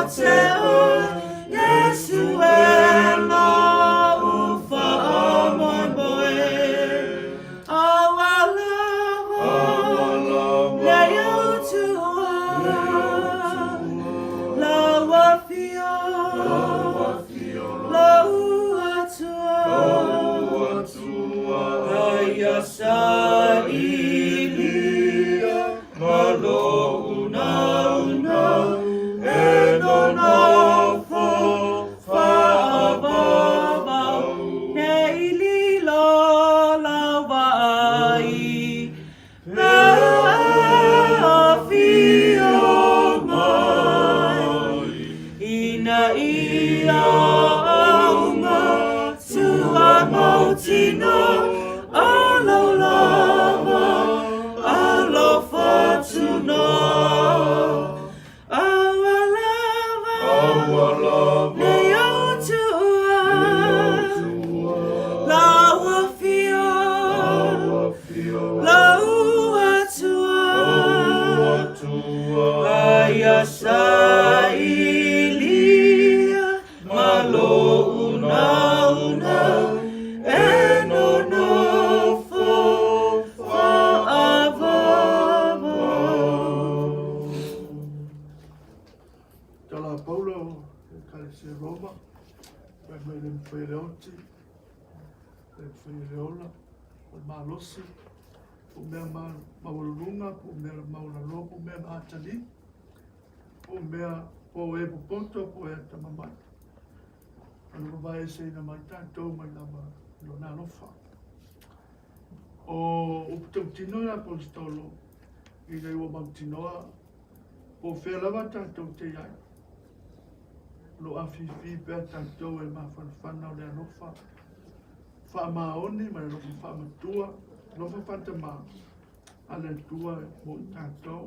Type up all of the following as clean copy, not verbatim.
te oe, Iesu e lo'u faamoemoe. Aua lava nei ou tuua, lau afio, lou Atua, aia sailia ma lou unauna e nonofo faavavau nei lilo lau vaai pe afio mai ina ia auma tua mautino alau lava alofa tuna aua lava nei ou tuua lau afio lau Atua aia sailia ma lou unauna e nonofo faavavau. Tala a Paulo i Ekalesia Roma, fai mai le mafai e le oti, le mafai e le ola, o le malosi, po o mea maualuluga, po o mea maualalo, po o mea ma atalii, po o mea po o e popoto, po o e atamamai. Ona vavaeeseina mai tatou mai lava i lona alofa. O upu tautino ia Aposetolo, ina ua mautinoa po o fea lava tatou te i ai, o lo o afifi pea tatou e le mafanafana o le alofa faamaoni ma le alofa faamatua, alofa faatamā a le Atua mo i tatou.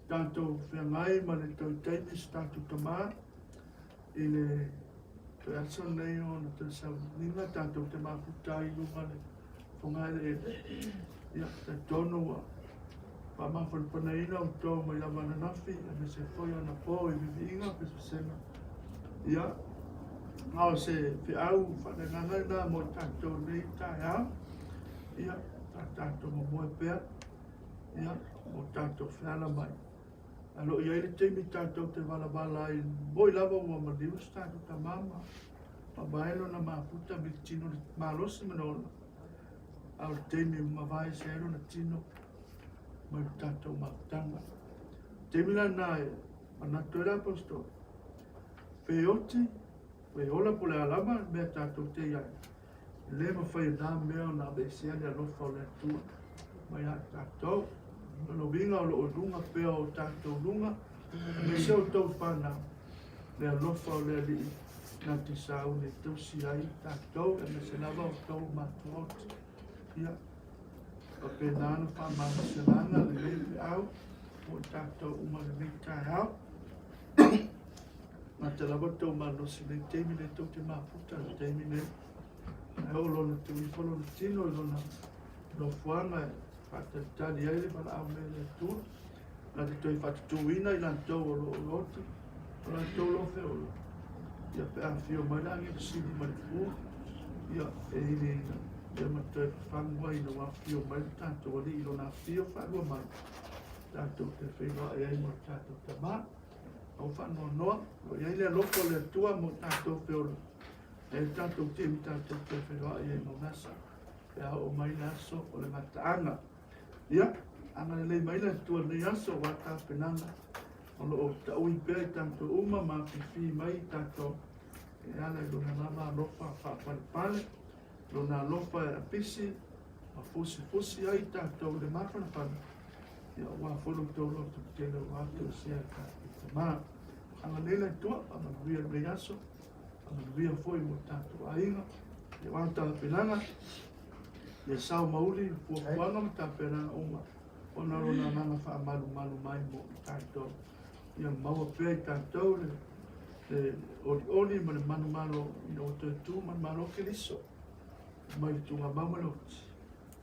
Tatou feagai ma le toe taimi se tatou tamā i le toe aso lenei ona toe sauniga tatou te mafuta ai i luga le fogaeleele. Ia, talitonu ua faamafanafanaina outou mai lava ananafi aemaise foi anapo i viviiga ma pesepesega. Ia, a o se feau faaleagaga lena mo i tatou i lenei taeao. Ia, ta tatou momoe pea, ia, mo tatou feala mai. Ae o lo o i ai le taimi tatou te valavala ai, moi lava ua maliu se tatou tama ma mavae lona mafuta ma le tino malosi ma le ola, a o le taimi e mavae ese ai lona tino mai le tatou mafutaga. Taimi la lena e manatu ai le aposetolo, pe oti, pe ola po o le a lava le mea tatou te i ai, e le mafai e na mea ona aveesea le alofa o le Atua mai ia i tatou. O lona uiga o lo o i luga pea o tatou luga, aemaise o outou fanau, le alofa o le Alii na te sauni e tausi ai tatou, aemaise lava outou matuaoti. Ia, faapena ona faamalosi agaga lenei feau mo i tatou uma i lenei taeao. Gata lava le tou malosi i lenei taimi lenei tou te mafuta i le taimi lenei. Ae oo loa ina tuu ifo lona tino i lona nofoaga e faatalitali ai le valaau mai a le Atua, na te toe faatutuina i latou o lo o lotu, o latou o lo o feola, ia pe a afio mai le agelu sili ma le fua, ia e iliina, ia ma toe fafagu ai ina ua afio mai le tatou Alii i lona afio faalua mai, tatou te feiloai ai ma le tatou Tama. Au faanoanoa, o i ai le alofa o le Atua mo tatou feola, e le tatou taimi tatou te feiloai ai ma gasa, pe a oo mai le aso o le gataaga. Ia, agalelei mai le Atua i lenei aso aua tapenaga o lo o taui pea i tatou uma ma afifi mai i tatou e ala i lona lava alofa faapalepale, lona alofa e apisi ma fusifusi ai i tatou i le mafanafana, ia aua foi lo outou loto tele aua toesea e tatou tama. Agalelei le Atua, faamanuia lenei aso, faamanuia foi mo tatou aiga, aua tapenaga. Ia sao ma uli fuafuaga ma tapenaga uma ona o lona agaga faamalumalu mai mo i tatou. Ia maua pea i tatou le olioli ma le manumalo ina ua toe tu ma le Malo o Keriso mai le tuugamau ma le oti,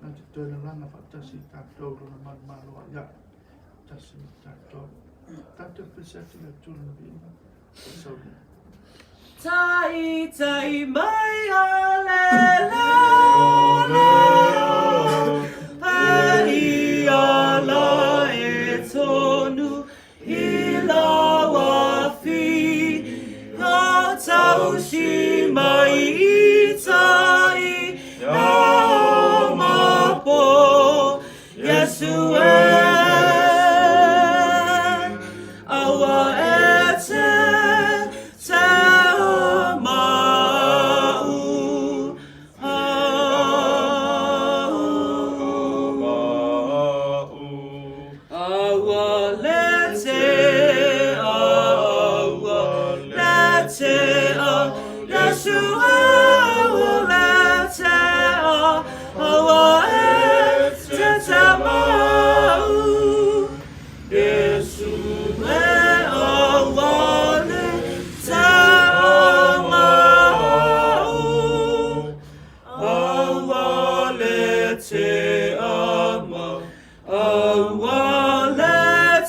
na te toe lalaga faatasi i tatou lona manumalo ai ai tasi ma tatou. Tatou pese atu i le Atua lona viiga. Saunia. Taitai mai a le leo leo E ia la e tonu i lau afi A tausi mai i tai na o mapo Iesu e Aua e te te o ma'u Aua le te aua le te a Iesu aua le te a Aua e te te ma'u Iesu e aua le te a ma'u Aua le te ama Aua le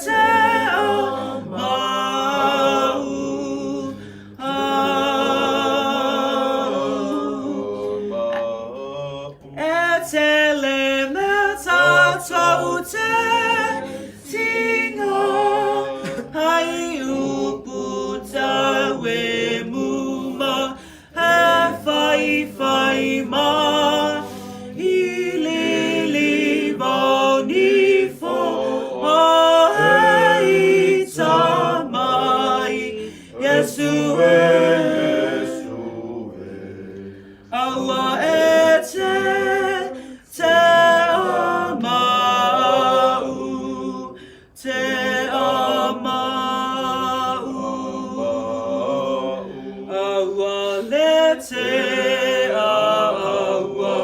te ama'u E tele mea tātou te tinga Hai upu tau e muma He whaiwhai mā i lili maunifo A e i tamai Iesu e Aua e te te ama'u Te ama'u Aua le te aua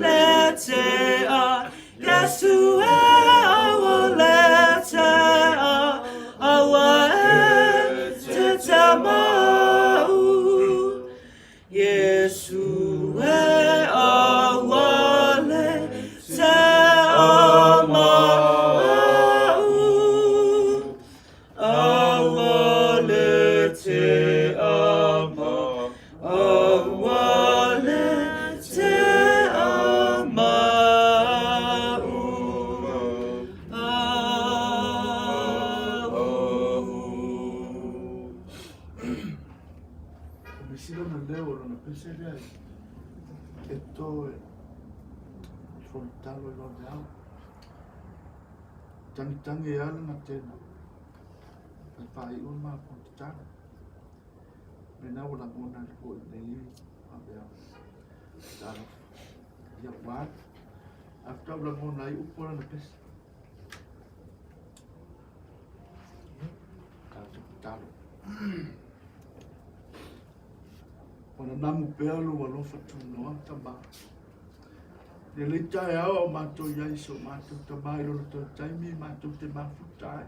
le te a Iesu e aua le te a Aua e te te ama'u Iesu e aua le te ama'u Aua le te ama Aua le te ama'u Au. O me sila na leo o lona pese lea e to e fontalo i lona ao. Tangitangi e ala na tena. Pai whai ua ma fontalo. Me na ua langona le ko i nei i mea. Talo. Ia wā. After ua langona ai upo lana pese. Tatou tatalo. Ua nanamu pea lou alofa tunoa, Tama. Lelei taeao a o matou i ai so matou Tama i lona toe taimi matou te mafuta ai.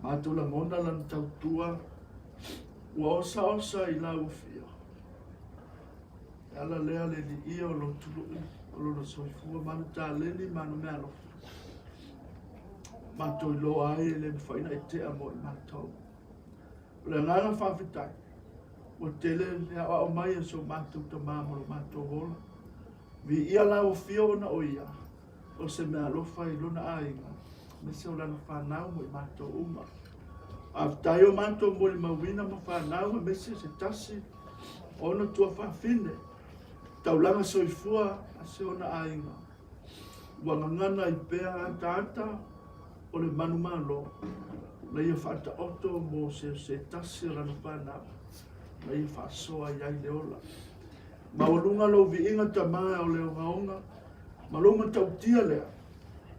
Matou lagona lana tautua ua osaosa i lau afio. E ala lea le liia o lou tului o lona soifua ma ana taleni ma ana meaalofa. Matou iloa ai e le mafai ona e tea mo i matou. O le agaga faafetai, ua tele le aoao mai a so matou tama mo lo matou ola. Viia lau afio ona o ia, o se meaalofa i lona aiga, aemaise o lana fanau mo i matou uma. Faafetai o matou molimauina ma fanau aemaise se tasi o ona tuafafine, taulaga soifua a si ona aiga. Ua gagana ai pea ataata o le manumalo na ia faataoto mo se se tasi o lana fanau na ia faasoa i ai le ola. Maualuga lou viiga Tama o le ogaoga ma lou matautia lea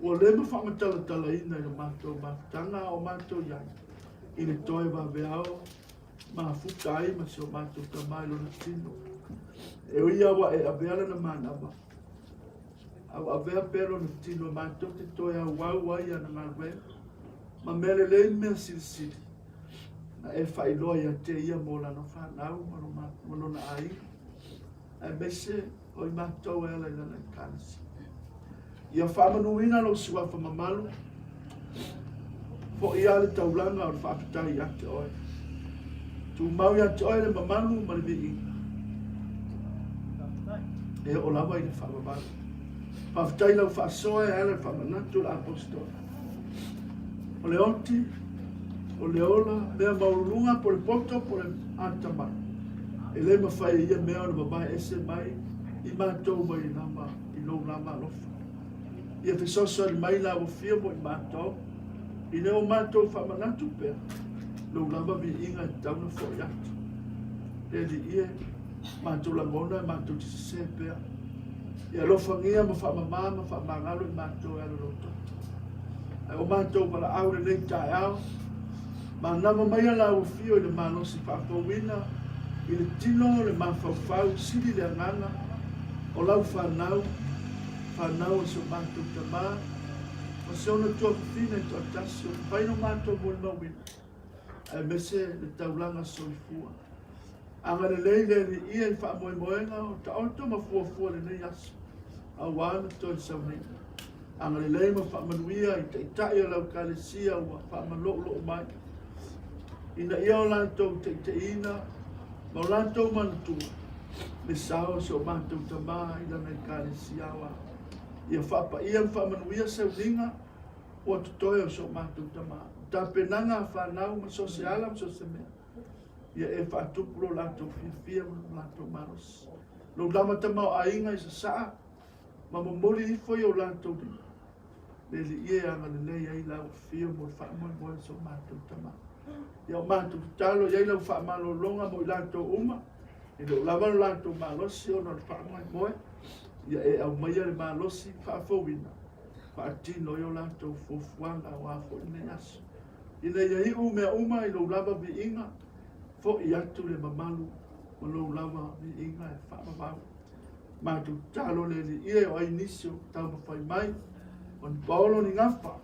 ua leva faamatalatalaina i le matou mafutaga a o matou i ai i le toe vaveao mafuta ai ma si o matou tama i lona tino. E ui ia ua e avea lana manava, a ua avea pea lona tino matou te toe auau ai ana galuega ma mea lelei ma mea silisili na e faailoa ia te ia mo lana fanau ma lona aiga, aemaise o i matou e ala i lana Ekalesia. Ia faamanuina lou suafa mamalu. Fo'i lava le taulaga o le faafetai ia te Oe. Tumau ia te Oe le mamalu ma le viiga. E oo lava i le faavavau. Faafetai i lau faasoa e ala i le faamanatu o le Apostola. O le oti, o le ola, mea maualuluga po o le poto po o le atamai. E le mafai e ia mea ona vavae ese mai i matou mai lava i lou lava alofa. Ia fesoasoani mai la ua fia mo i matou, ina ua matou faamanatu pea lou lava viiga e tatau ona fo'i atu. Le Alii e, matou lagona e matou te sesē pea. Ia alofagia ma faamamā ma faamagalo i matou e ala lou toto. Ae o matou valaau lenei taeao, manava maia la ua fio i le malosi faafouina i le tino le mafaufau sili le agaga o lau fanau, fanau a si o matou tama ma si ona tuafafine toatasi o mafai ona matou molimauina, aemaise le taulaga soifua. Agalelei le Alii ia i faamoemoega o taoto ma fuafua lenei aso, aua na toe sauniga. Agalelei ma faamanuia i taitai o lau Ekalesia ua faamaloulou mai, ina ia o latou taitaiina ma o latou manatua le sao o si o matou tama i lana Ekalesia aoao. Ia faapaia ma faamanuia sauniga ua totoe o si o matou tama. O tapenaga a fanau ma so o se ala ma so o se mea, ia e faatupu lo latou fiafia ma lo latou malosi. Lou lava tamaoaiga i sasaa ma momoli ifo i o latou lima, le Alii e agalelei ai lau afio mo le faamoemoe o so matou tama. Ia o matou tatalo i ai lau faamalologa mo i latou uma, e le o lava lo latou malosi ona o le faamoemoe, ia e aumaia le malosi faafouina, faatino ai o latou fuafuaga aua foi lenei aso. Ina ia iu mea uma i lou lava viiga, fo'i atu le mamalu ma lou lava viiga e faavavau. Matou tatalo le Alii e o ai nisi o taumafai mai, o ni paolo ni gafa,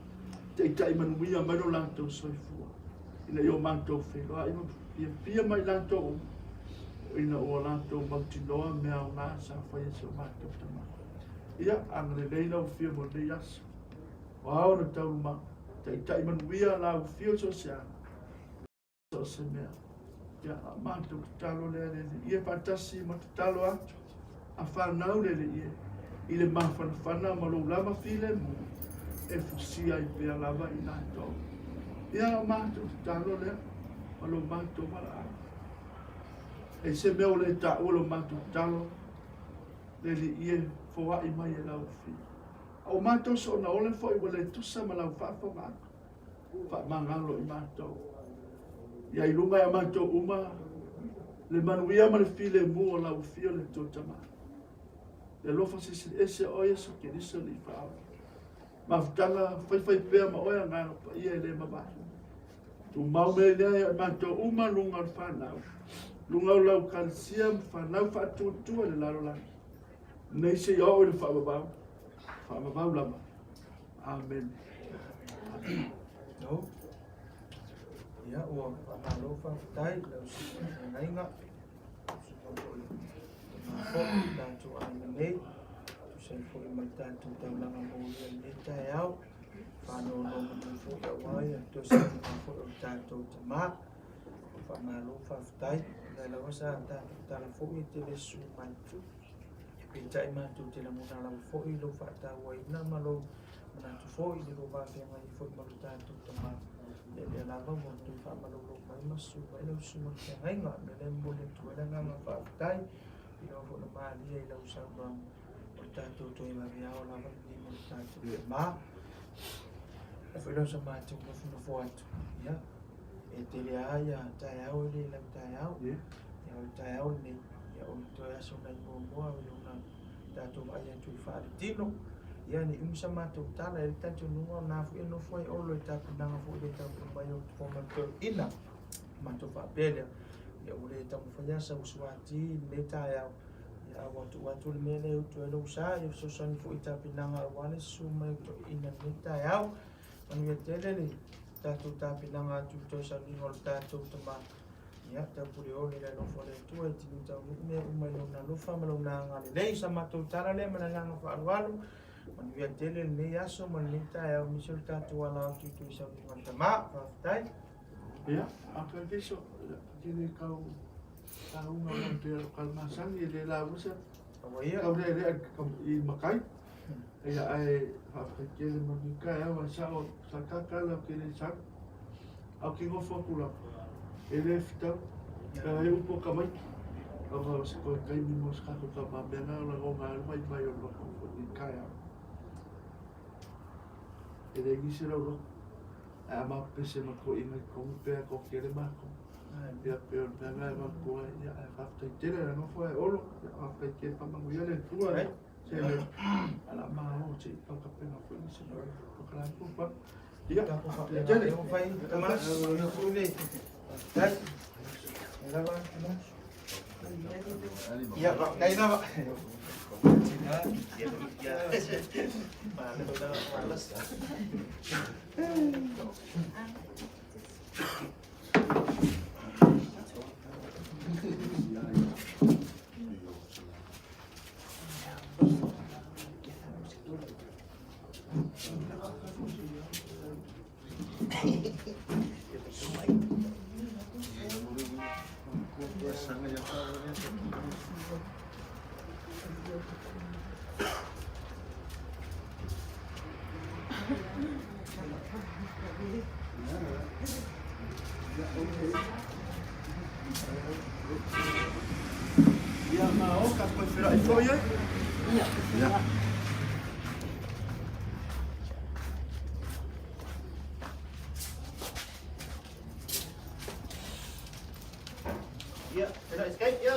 taitai manuia mai lo latou soifua, ina ia o matou feiloai ma fiafia mai latou uma, ina ua latou mautinoa mea aoga sa faia si o matou tama. Ia, agalelei lau afio mo lenei aso. O ao na taualumaga, taitai manuia lau afio so o se ala, so o se mea. Ia, a matou tatalo lea le Alii e faatasi ma tatalo atu a fanau le Alii e i le mafanafana ma lou lava filemu e fusia ai pea lava i latou. Ia, a matou tatalo lea ma lo matou valaau. E se mea ua le taua lo matou tatalo, le Alii e foai mai e lau afio. A o matou soonaole foi ua le tusa ma lau faafofogaaga. Faamagalo i matou. Ia i luga ia matou uma le manuia ma le filemu o lau afio le Atua Tama. Le alofa silisili ese o Iesu Keriso le Faaola. Mafutaga faifai pea ma oe agaga paia e le mavae. Tumau mea lea ia matou uma luga o le fanau. Luga o lau kalesia ma fanau faatuatua i le lalolagi. Nei seia oo i le faavavau. Faavavau lava. Amene. No. Ia, ua faamalo faafetai i lau susuga feagaiga, susuga foi tama foi i tatou aiga nei, tusa ai foi ma le tatou taulaga molia i lenei taeao, faanonomanu foi aua ia toe sauniga foi o le tatou tama. Faamalo faafetai, o lea lava sa tatou tala foi e te le susu mai. Peitai matou te lagona lava foi lou faatauaina ma lou manatu foi i le lua va feagai ai foi ma lo tatou Tama. Ia lea lava ua toe faamaloulou mai ma susu mai lau susuga i le feagaiga. O le mea lea e momoli atu ai le agaga faafetai i lau foi na malie i lau saunoaga o le tatou toe vaveao lava lenei ma lo tatou Tama. E foi lea o sa matou nofonofo atu, ia, e tele lava ia taeao e le lau taeao. Ia, o le taeao lenei, ia, o le toe aso nai muamua o le ona tatou vaai atu i faaletino. Ia, ne i umi sa matou tala, e le talitonuga o na foi e nofo ai Olo i tapenaga foi le taunuu mai o Tofo ma le Toeaina. Matou faapea lea, ia ua le taumafai lava sau suati i lenei taeao, ia, a ua tuu atu le mea lea e utu ai lou sa, ia fesoasoani foi i tapenaga aua le susu mai o Toeaina i lenei taeao. Manuia tele le tatou tapenaga atu i le toe sauniga o le tatou tama. Ia, taupule ole i le alofa o le Atua e tini taunuu mea uma i lona alofa ma lona agalelei. Sa matou tala lea ma le agaga faaaloalo. Manuia tele lenei aso ma lenei taeao aemaise o le tatou ala atu i Tuisamau ma Tama. Faafetai. Ia, faafetai Fiso, te le tau lauga mai pei o lou masani, e le lauga se Aua ia. Tau lealea i matai. Ia ae faafetai tele mo lenei taeao, ae sao sa tata la ou te le sau. Ae ou te nofo atu lava, e le fetau, pe a i ai upu a tamaiti, ona o se toe taimi mo se tatou tama mea na o lagona ai le vaivai o le loto foi i lenei taeao. E leai nisi o lau loto, ae a ma pepese ma toeaiina i totonu pe a toatele matou. Ia pei o le mea lena e avatu ai, ia ae faafetai tele le nofo ae Olo, ia faafetai tele faamanuia le Atua i se ala malo se i tau tapena foi nisi polokalame fuafuaga. Ia, faafetai tele. Faafetai. Ia, faafetai lava. Ia, malo, tatou feiloai foi ai. Ia. Ia, feiloai Skype, ia.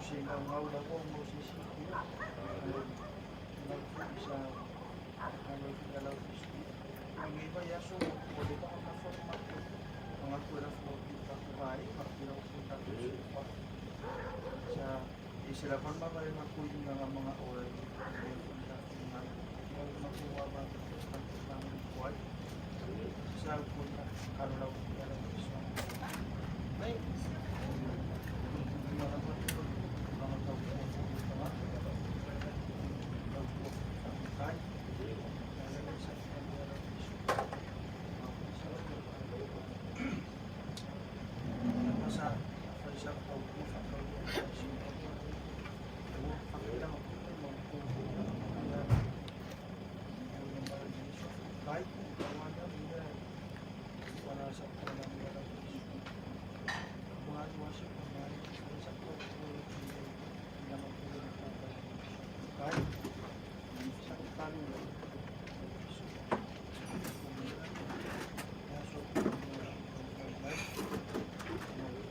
Se gaugau lava mo se isi ia. Lau foi sa alo i lau fiso. Ngai vai aso o le ba ka fo ma ko. Nga ko la fo ki ka ko vai ma ki lau fo ka ko se fa. Sa e se la ma vai ma ko i nga mga o e ka nga ma ko wa ba ka ka ko ai. Sa ko ka ka lau i lau fiso. Mai.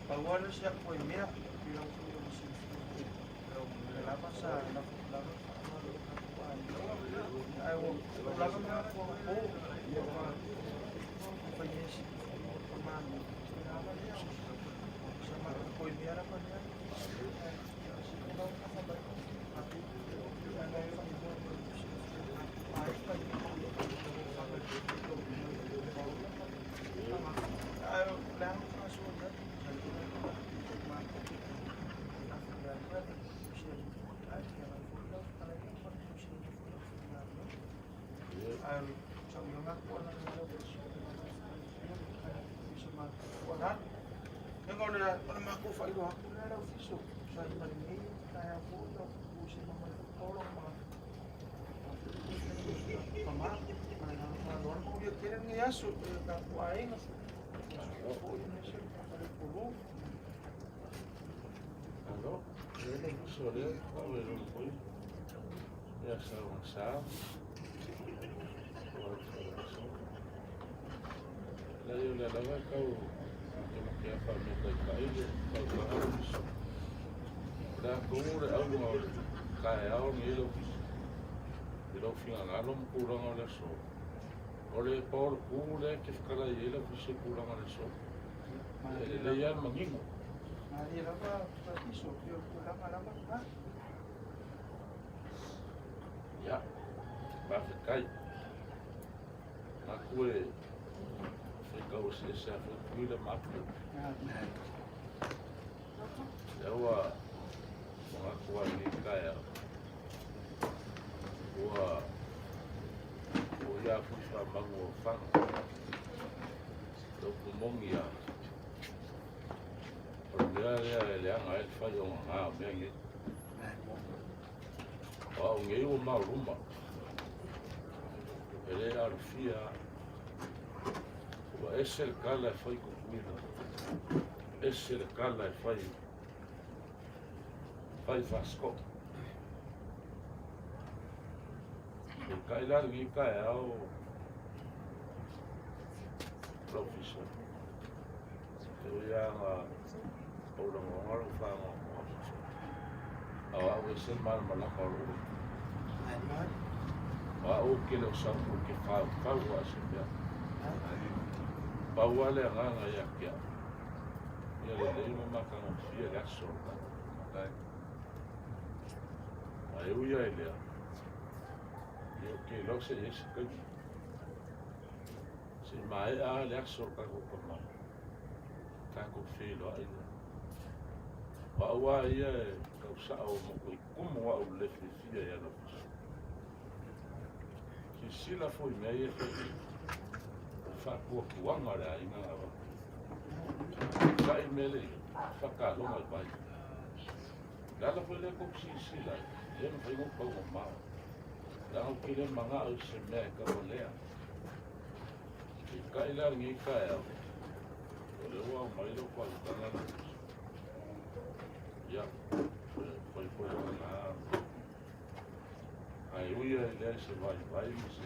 Pawala siya ko mea bilang ko yung lama sa lama ay lama na ko po panyesi pamano sa mga ko mea na pa niya ay lang Alo, so lea faavelo foi ia sa la ia le lava kau ke ma ke fa me kai kai le kau ka au la ko le au ma ka e au ni lo i lo finga ngalo mo kulanga o le so o le paul ku le ke fkala i le fi se kulanga le so le le ia mangingo. Mari lava fiso yo kulanga lava ha. Ia ma fe kai na kue fe kau se se a fe kuile ma pe ia ua mga kua ni kaya ua o ia fui fa mangu o fanga tau kumongi a o le mea lea e leaga ai le fai o gagā o mea nei o au nei ua mauluma e lē alofia ua ese le kala e fai kukuila ese le kala e fai fai fasiko'o e kai la lenei taeao lau fisa e ui aga ou lagolaga lou faagaogoa a o a'u ese le malamalama o lo'u o a'u ou ke le o sau ke faufau a se mea pau a le agaga ia te a'u ia lelei ma matagofie le aso o le tatou ae ui ai lea ia ou te iloa se i ai se taimi se i mae'a a le aso o le tatou pamā tatou feiloa'i lea o a'u a ia e tausa'o matuai tumu a'u i le le fiafia ia laufiso silasila foi i mea ia e fai nei o le faatuatuaga o le aiga na avatu sa'i mea le faataloga i vai le ala foi lea tou te silasila ai le mafai ona ou taumamao leaga ou te le mana'o i se mea e taualea peitai la lenei taeao o lea ua aumai lau faautaga laufiso ia fai foi o lena ae ui ai lea i se vaivai ma se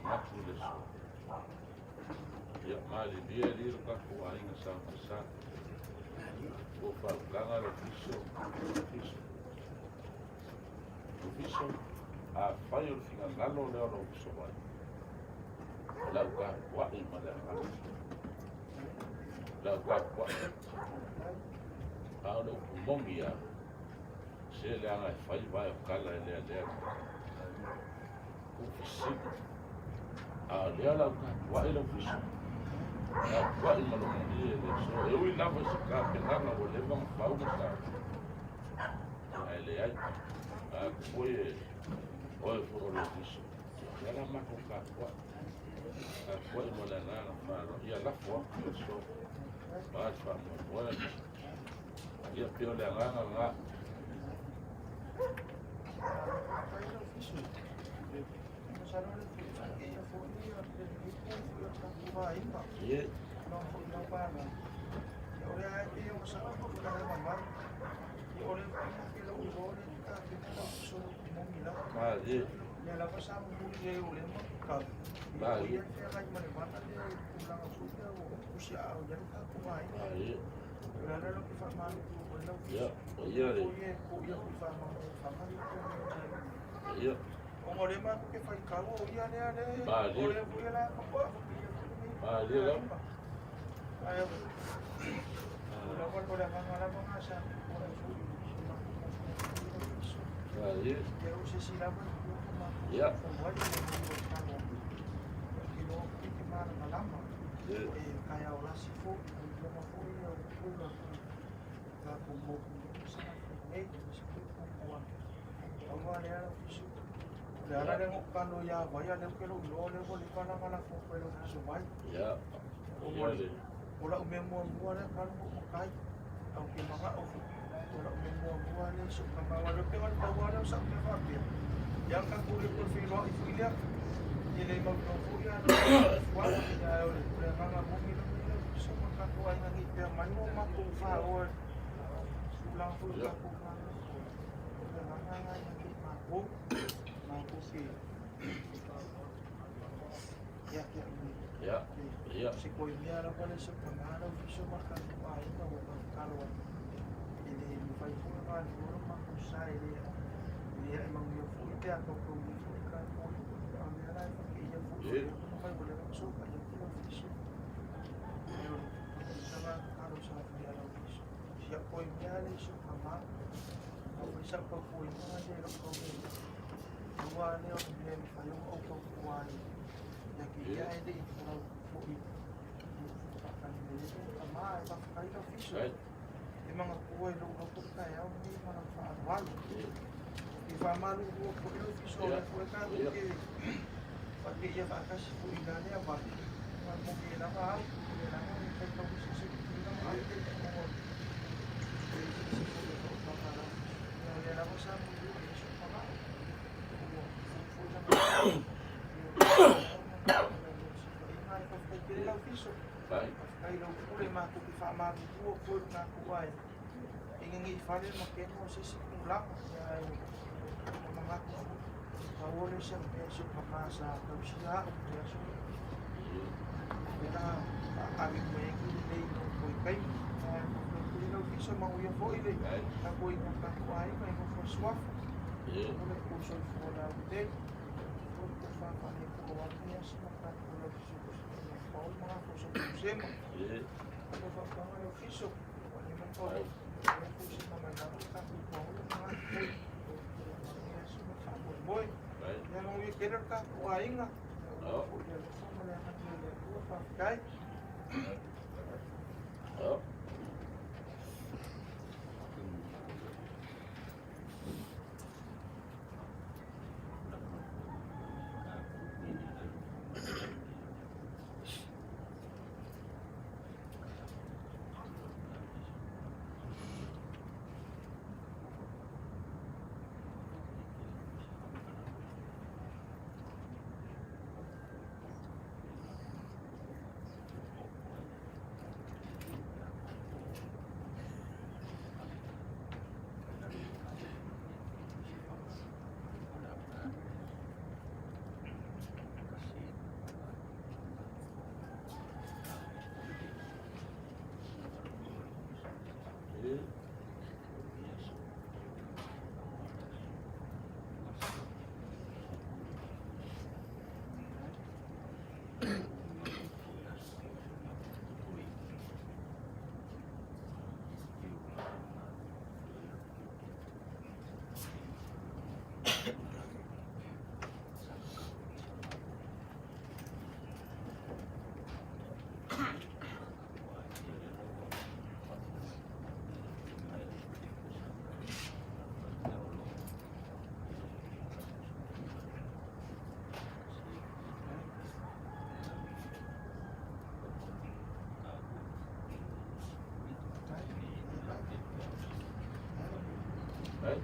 manatu i le aso ia malilie alii lo tatou aiga sa ma sa. Ua faautaga le Fiso, Fiso. Fiso, afai o le finagalo lea o lou uso mai, o le au tapuai ma le agaga. O le au tapuai. A o le upu moni lava, se leaga e fai vae o tala e lealea. Tuufesili. A o lea o le au tapuai lau Fiso. Tapuai ma lou malie le aso. E ui lava i se tapenaga ua leva ona fau ma sa. Ae leai. A atu foi e oe foi o le Fiso. O lea la matou tapuai. Tapuai ma le agaga faaaloalo. Ia lafo atu le aso. Aua le faamoemoe. Ia pei o le agaga lena. Ie. Malie. Malie. Malie. Ia, o ia le. Ia. Malie. Malie lava. Malie. Ia. Ie. Ia. O ia le. Ia. Ia. Ie. Ai. Ie. Ai. Ai. Ie. Ie. Ai. Ai. Oh. Oh. Ai.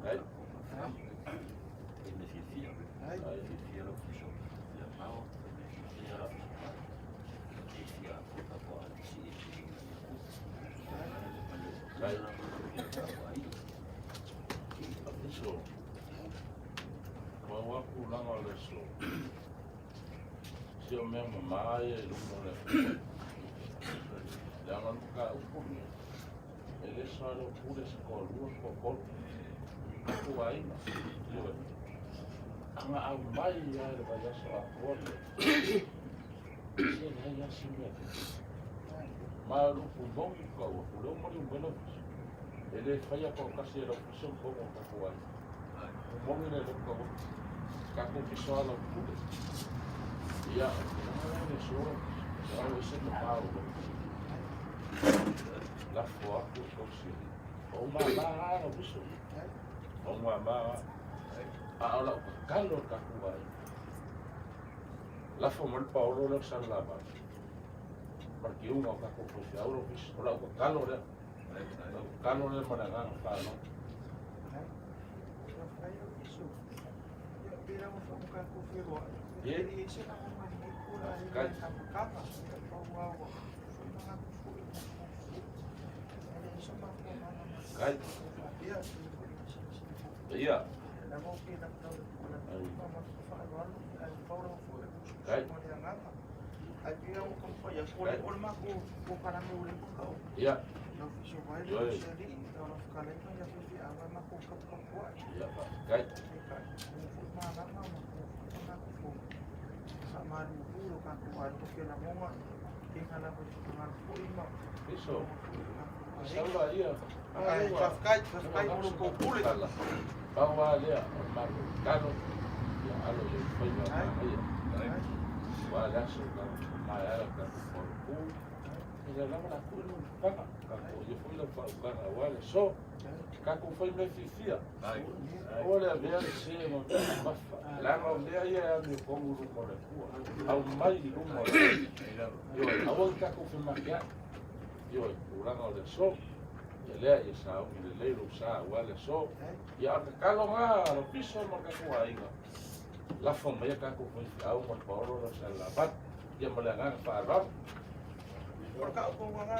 Ai. Ai. Afiso. Ua tulaga o le aso. Se o mea mamā ia i luma o le Atua. Leaga o le mataupu lenei, e le soalaupule se toalua, toatolu, tatou aiga, ioe. A na aumai lava i le vaiaso atoa lenei, se leai lava se mea e tupu. Ma o le upu moni ou tau atu, o lea ua maliu mai lau fiso. E le faia toatasi e lau fiso ni tonu o tatou aiga. Upu moni lea o lea ou tau atu. Tatou te soalaupule. Ia, o le tulaga la i le aso lau fiso, o e ese le mamao o lou fiso. Lafo atu e tausi e alii. O ou mama lava lau fiso. O ou mama lava. A o lau tatalo i le tatou aiga, lafo mai le paolo lea o Salelavalu ma le tiuga o tatou faifeau lau fiso. O lau tatalo lea. Lau tatalo lea ma le agaga faaaloalo. Kai. Ia. Kai. Ia. Ioe. Ia, faafetai. Fiso. Sau laia. Pau lava lea o le matou tatalo, ia alo i ai faiva manaia. Aua le aso na maea ai le tatou fonopu, ia lava la tui le utaga, tatou ia foi lau faautaga aua le aso. Tatou fai mea fiafia, aua le avea le se ma mea mamafa, leaga o mea ia e amiotonu i luma o le Atua, aumai i luma o le Atua. Ioe, aua ne i tatou femateai, ioe, tulaga o le aso. Ia lea, ia sauni lelei lou sa aua le aso. Ia a o le tatalo lena a lau piso ma le tatou aiga, lafo mai a tatou faifeau ma le paolo lea o Salelavalu, ia ma le agaga faaaloalo. O le kaʻu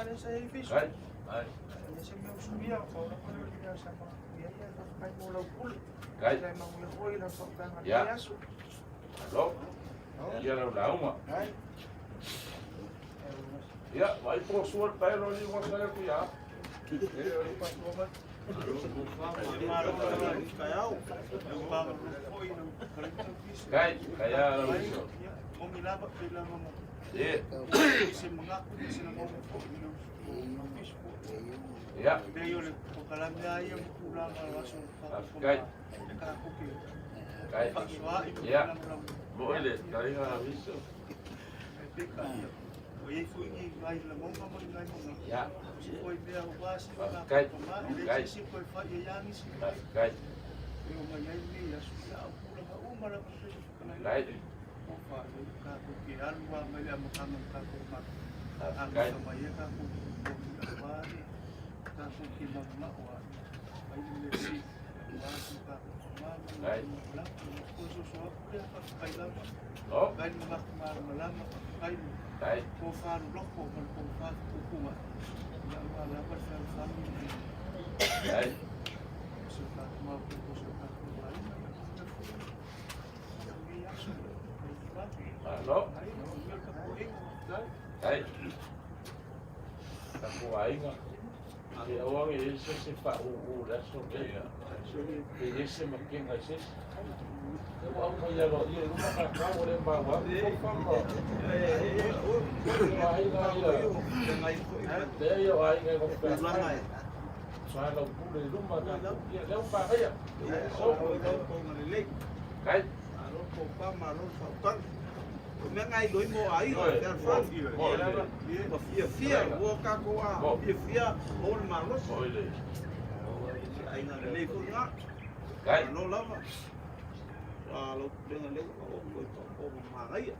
lea sa i ai fiso. Ai. E le se mea usuia, pau lava lea o le mea sa manuia ai, ae faafetai mo lau pule. Kai. Ia manuia foi lau faautaga i Ia. lenei aso. Malo. Ia lau lauga. Ai. Ia, vaai po o sua le paelo alii ua sa atu ia. Kai, kai a lau iso. Ia. Ia. Faafetai. Kai. Ia. Moi le taiga lau iso. Ia. Faafetai. Kai. Faafetai. Lai. Faafetai. Lai. Oh. Lai. Lai. Malo. Ai. Tatou aiga. Se aua ne i ai se isi e faaūū i le aso lenei, pe i ai se matega i se isi. Lea ua aumai aloaia i luma tatou ua le maua atu tofa ma o aiga ia. Leai o aiga e nofo feagai. Soalaupule i luma tatou. Ia lea ua manaia. So, kai. Malo le tofa, malo le faautaga. O mea na iloa mo aiga, fealofani. Ua fiafia, ua tatou a fiafia mo le malosi. Se aiga lelei foi lena. Malo lava. Ua lau pulega lea ua taoto i taoto ma manaia.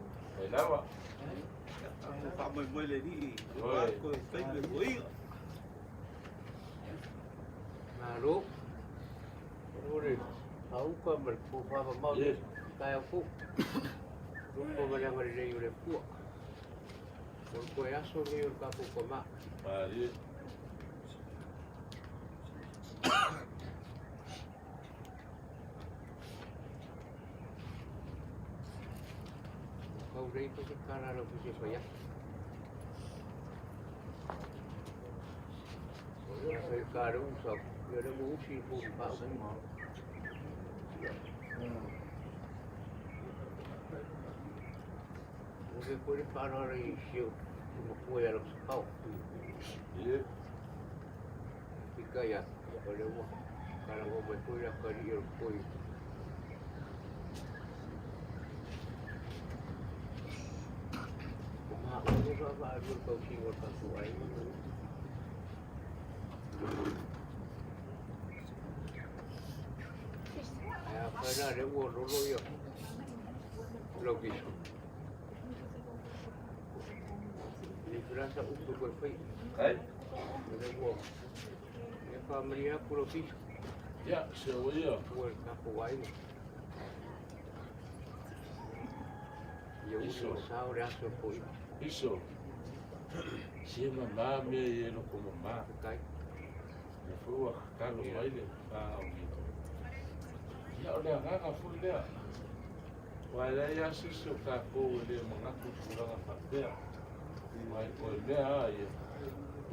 Tatou faamoemoe i le Alii aua toe taimi o toeaina. Malo. O le auka ma le tofa mamao i le taeao fou. Loto ma le agalelei o le Atua. O le toe aso lenei o le tatou tama. Kau lei pa se tala a lau fusi e fai atu. Fai ka le usa, ia le mo usi fo pa. O ke koe le faaaloalo i si ou matua ia Lamosapao. Pika ia, o lea ua talanoa mai foi le atalii o le toi. O maua le vaavaalua i le tausiga o le tatou aiga. Ae afai la lea ua lolo ia lau viso. E le la sa upu e toe fai. Ai. O lea ua e faamalie atu lau fiso. Ia, se ua ia. Ua le tatou aiga. Ia uli ma sao le aso foi. Iso. Se mamā mea ia e loko mamā. Faafetai. Lea foi ua tatalo mai le faaogi. Ia, o le agaga foi lea. Aua e leai lava se isi o tatou e le manatu i tulaga faapea. Aua e toe mea lava ia,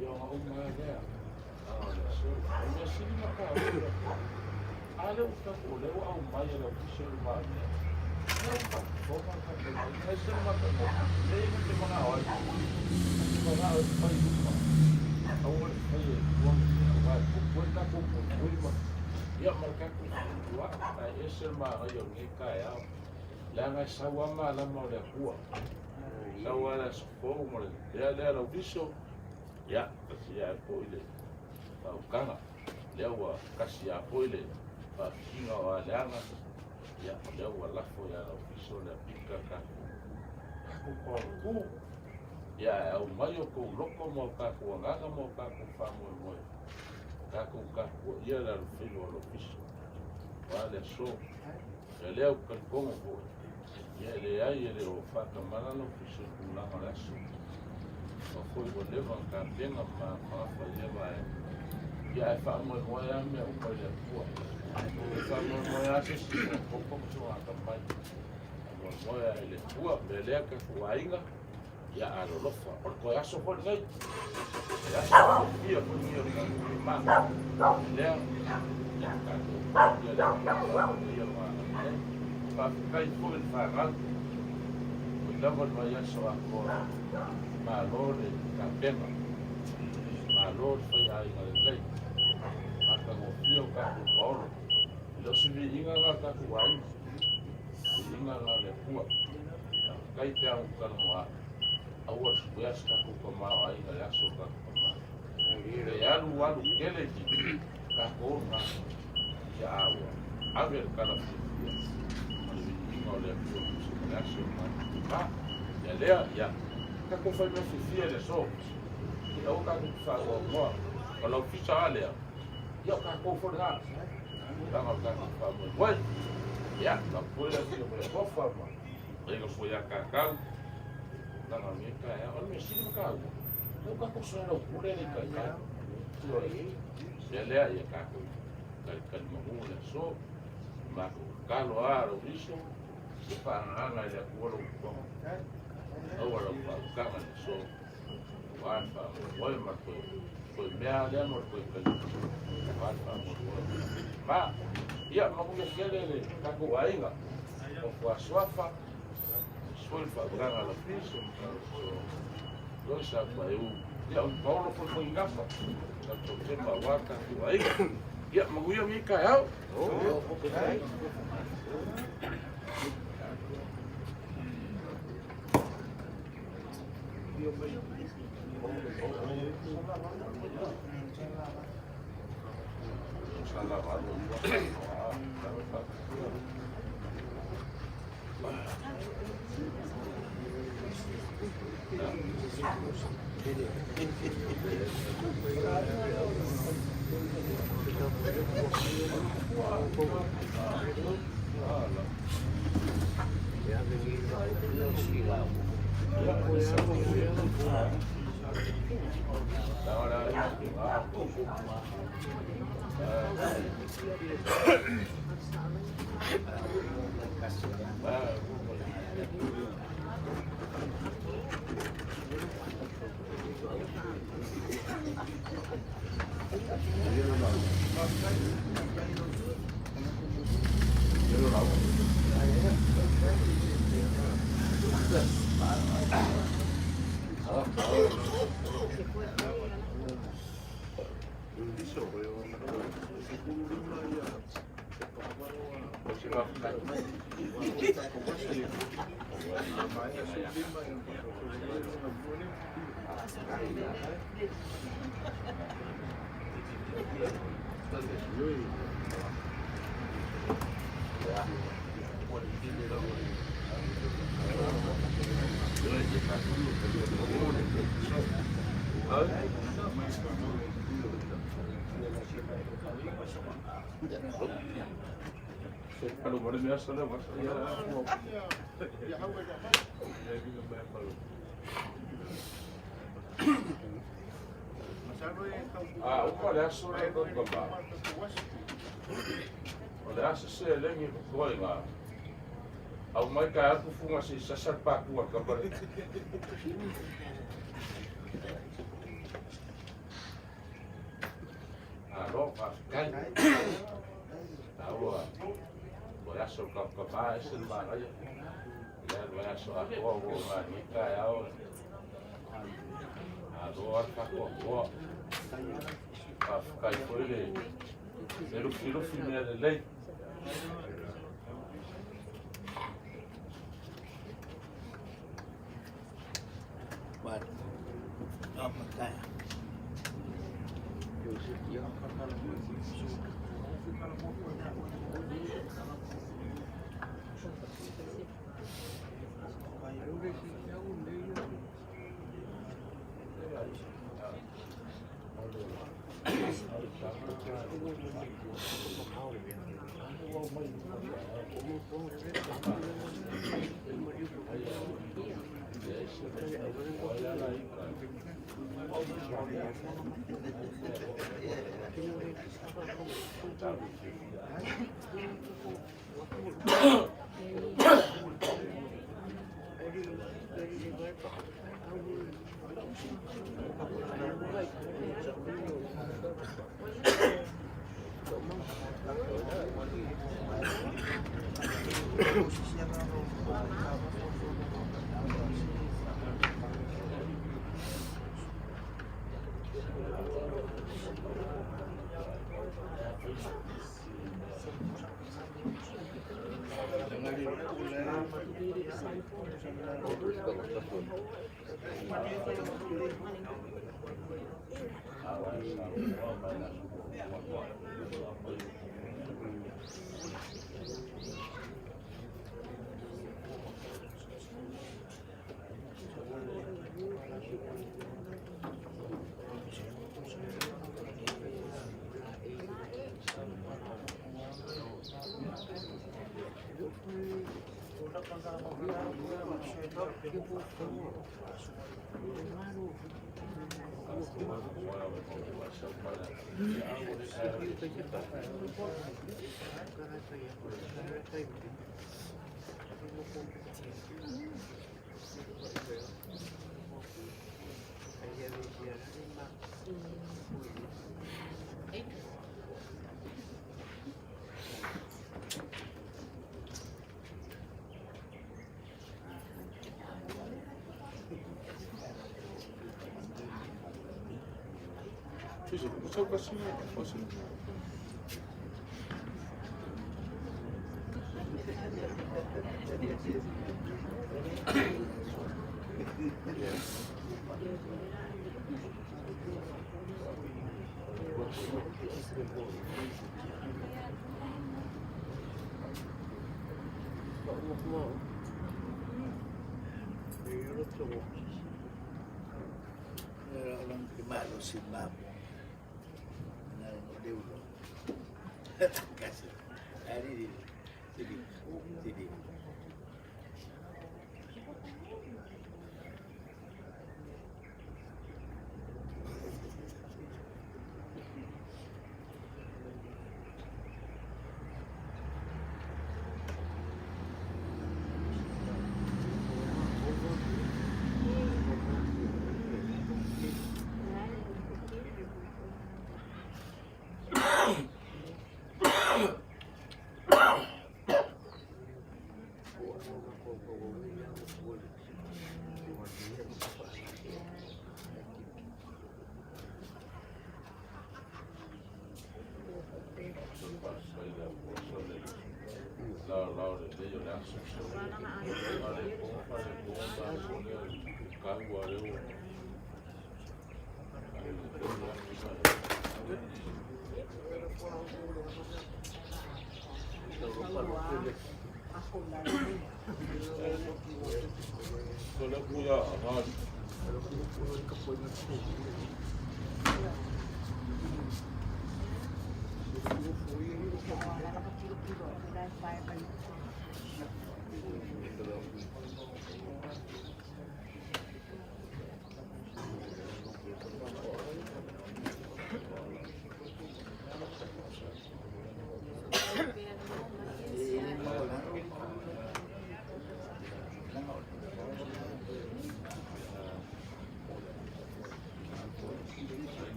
ia ona uma lava lea. A o le aso, o le mea sili ona taua ia te au, a lea ua tatou, o lea ua aumai e le Ofisa i lumamea, lea ua faafofoga le tatou aiga, e ese le matagofie, leai na te manao ai, na te manao e fai i luma, aua le faia i tua le mea, aua e tupu ai le tatou puipui ma, ia ma le tatou fetutua'i, ae ese le manaia o lenei taeao, leaga e sau lava malama o le Atua, sau lava le aso fou ma le mea lea lau viso, ia, tasi ae foi le faautaga, lea ua tasi lava foi le faafifiga o aleaga, ia, lea ua lafo ia lau viso le apita tatou, tatou paopu, ia, ae aumai o tou loto ma o tatou agaga ma o tatou faamoemoe, tatou tapuaia le alofaiva o lou viso, aua le aso. Ia lea ou te talitonu foi, ia e leai e le o faatamala lau fiso i tulaga o le aso. Aua foi ua leva ona tapena ma fagafa i ia vaega. Ia ae faamoemoe lava mea uma i le Atua. E faamoemoe lava se isi i sona toto ma sona atamai. Faamoemoe lava i le Atua, mea lea tatou aiga, ia alolofa. O le toe aso foi lenei. Le aso fiafia foi lenei o le tatou tama. Lea, ia tatou ia le Atua ia lona Faafetai foi le fanau. Oi lava le vaiaso atoa. Malo le tapena. Malo le faiaiga lelei. Matagofie o tatou paolo. E le o se viiga lena o tatou aiga. Viiga lena o le Atua. Faafetai pe a ou talanoa atu. Aua le suea se tatou tamaoaiga i le aso o le tatou tama. E alu alu tele i tatou lena. Ia a ua ave le tala fiafia ma le viiga o le Atua e tusa ma le aso o le tatou tama. Ia lea, ia tatou fai mea fiafia i le aso. Ia aua tatou te faanoanoa. O lau fisa lava lea, ia o tatou foi lena. Tulaga o le tatou faamoemoe. Ia, lau foi le afio mai alofa ma aiga foi ia tatou. Tulaga o lenei taeao. O le mea sili ma taua, lea ua tatou soalaupule le taitai. Ioe. Mea lea, ia tatou talitali manu le aso. Matou tatalo lava lou uso, ia faaagaaga e le Atua lou toga. Aua lau faautaga i le aso. Aua le faamoemoe ma le toe mea lea mo le toe tali. Aua le faamoemoe. Ma, ia, manuia tele le tatou aiga. O Fuasuafa, sui le faavalaga a Lapisi, o sa paiu. Ia, o Paolo foi foi gafa. Tatou tema aua le tatou aiga. Ia, manuia lenei taeao. A uma le aso le tau ka O le aso se lengi ko inga. Au mai ka atu funga se sasa pa ku ka pare. A ro pa kai. Tau a. O le aso ka ka pa ese ma ra ya. Le le aso a ko o ma ni ka au. A ro a ka ko ko. A kai foi le. Le lufi lufi me le lei. Ofisi, sau kasi, ofisi.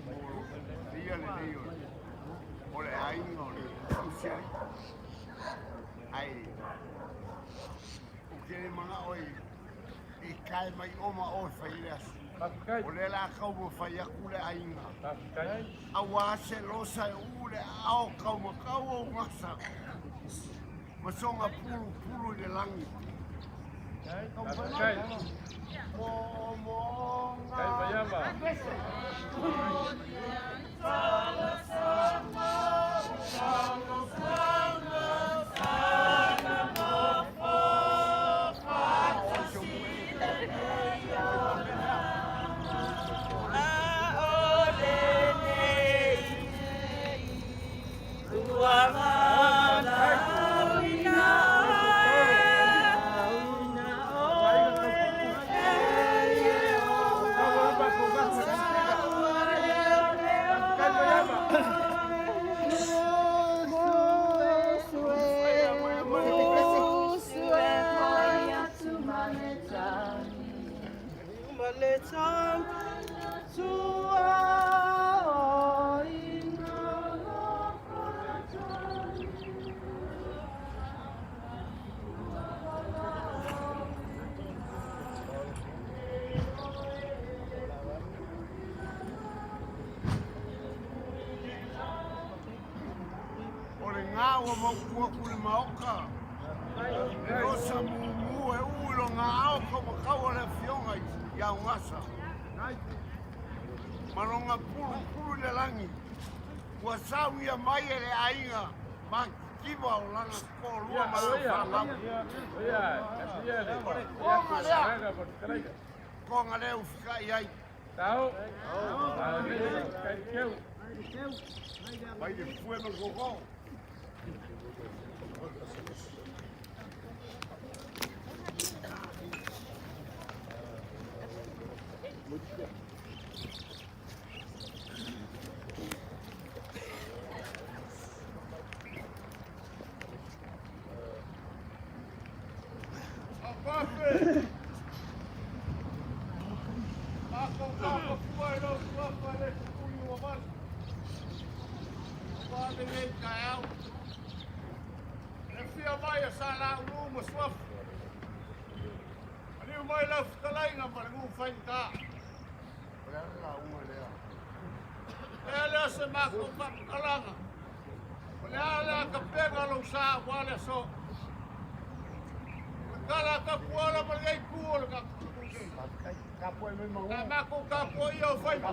mo ia lenei o le aiga o le Tausialii. Ae ou te le manao e tae mai o ma o e fai ai le aso. O lea o le a taumafai atu le aiga. Aua se losa e uu le aao taumatau o gasa ma soga pulupulu i le lagi. Taumafai mai. Moomooga pese. O le gā ua mautu atu i le maota, le losa mumu e uu i lona ao taumatau a le afioga i Aogasa ma lona pulupulu i le lagi ua saunia mai e le aiga matitiva o lana toalua ma lana fanau. O le toga lea, toga lea usitai ai. Mai le fue ma le gogo. Le fia mai a sa laulu ma suafu. Aliu mai lau fetalaiga ma le nuu faigata. O le a le lauga lea? Ea lea se matou faamatalaga. O le a le atapega o lou sa aua le aso. O le tala a Tapuala ma lenei itu o le tatou nuu nei. Sa matou tapuaia o faiva.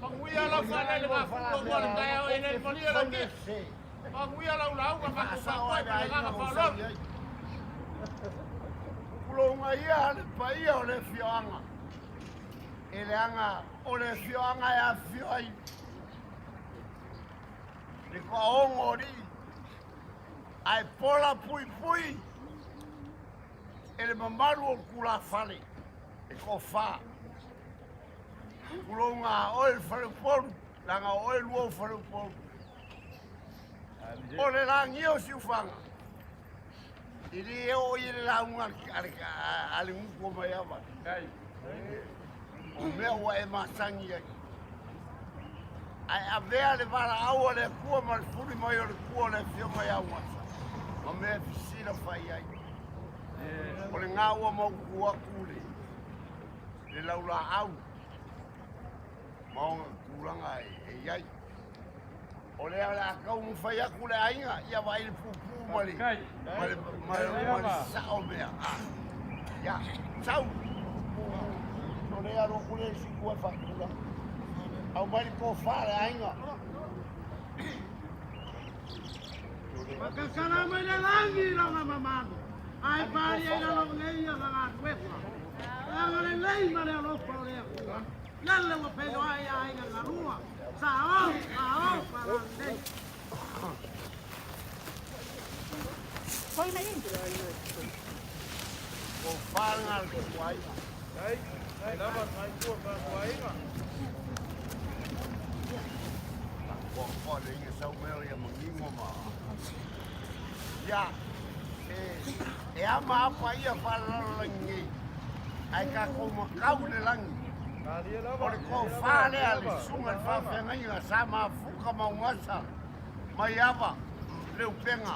Manuia lau faalelegafuga aua le taeao e le malie lau tele. Manuia lau lauga matou tapuai ma le agaga faaaloalo. Tulouna ia le paia o le afioaga, e leaga o le afioaga e afifio ai le toaono o alii, ae pola puipui e le mamalu o le tulafale e toafa. Tulouna a oe le faleupolu, leaga o oe lua o faleupolu. O le lagia o Siufaga, e le oo i le lauga a le gutu o Maiava. O mea ua e masani ai. Ae avea le valaau a le Atua ma le fuli mai o le tua o le Afioga ia Uasa, ma mea e fisila fai ai. O le gā ua mautu atu le, le laulaau ma ona tulaga e i ai. O lea o le a taumafai atu le aiga ia vaai le puupuu ma le ma le ma le, ma le sao mea. Ah. Ia, sau. O lea alo atu le isi tua e faatulaga. Au mai le tofa le aiga. Makasala mai le lagi lona mamalu, ae pali ai lalo nei ia galuega. E agalelei ma le alofa o le Atua. Lele ua feiloai aiga galua, sa o, sa o, palalelei. Tofa lena le tuaiga. Koa le inga sau mea o ia manino ma. Ia, e ama apa ia faalalolagi nei, ae tatou matau i le lagi. O le tofa lea a le susuga i le faafeagaiga sa mafuta ma ugasa mai ava le upega.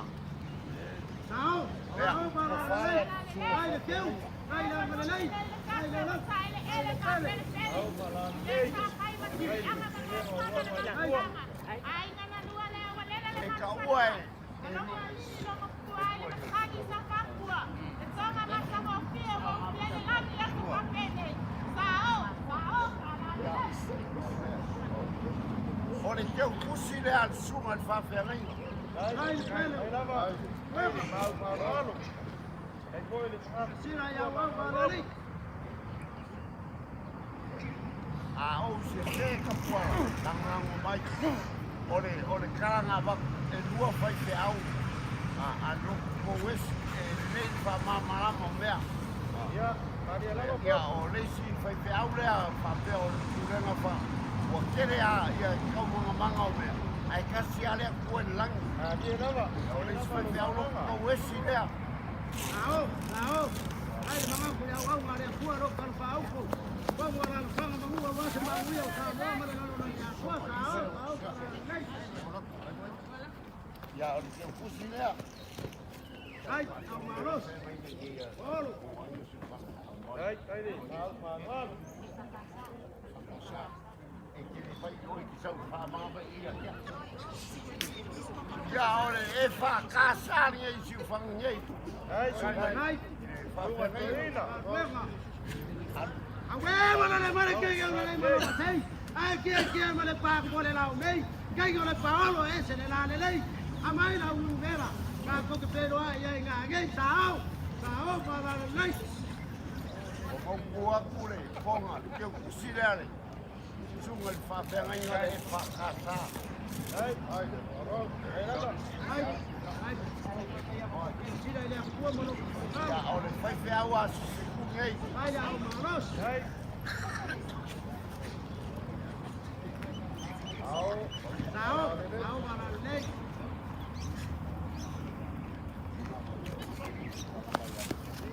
Sao, Lea, sao tofa lea malalelei, a le susuga ai le keu, ai le agalelei, ai le alofa, ai le pele. E taua e O le teutusi lea a le susuga i le faafeagaiga. Ai le pele, uega, sila ia au malalelei. A ou sese ka puala, lagolago mai. O le, o le tala na avatu, e lua faifeau a, a lotu kouesi, e lelei le faamalamalama o mea. Ia, o le isi faifeau lea faapea o le pulega fa, ua tele a ia taumagamamaga o mea, ae tasi lava le Atua i le lagi. O le isi faifeau lotu kouesi lea. Sao, sao, ai le mangaku le au au ngā le akua lo kalo whaaupo. Kongo ala alofanga mangua wase manuia o Samoa ma le lalolagi atoa. Sao, sao, malalelei. Ia, o le teutusi lea. Ai, au malosi. Olo. E te le fai oi ki sau whaamanga ia kia. Ia ole e whakasa ni e si uwhangu nei. Ai, Whawhenei. uega. Awe wala le mare ke ke le mare sei. Ai ke ke mare pa ko le lao mei. Ke ke le paolo ese le la le lei. Amai la u vera. Ka ko ke pero ai ai nga ngai sao. Sao pa la le lei. O mauku aku le ponga, le keu kusi lea le. Sunga le whawhengainga le e whakasa. Ai ai. Sila ile akua mo Ia ka. ole whaiwheau a sisiku nei. Ai au maros. Sao, sao pa la lei.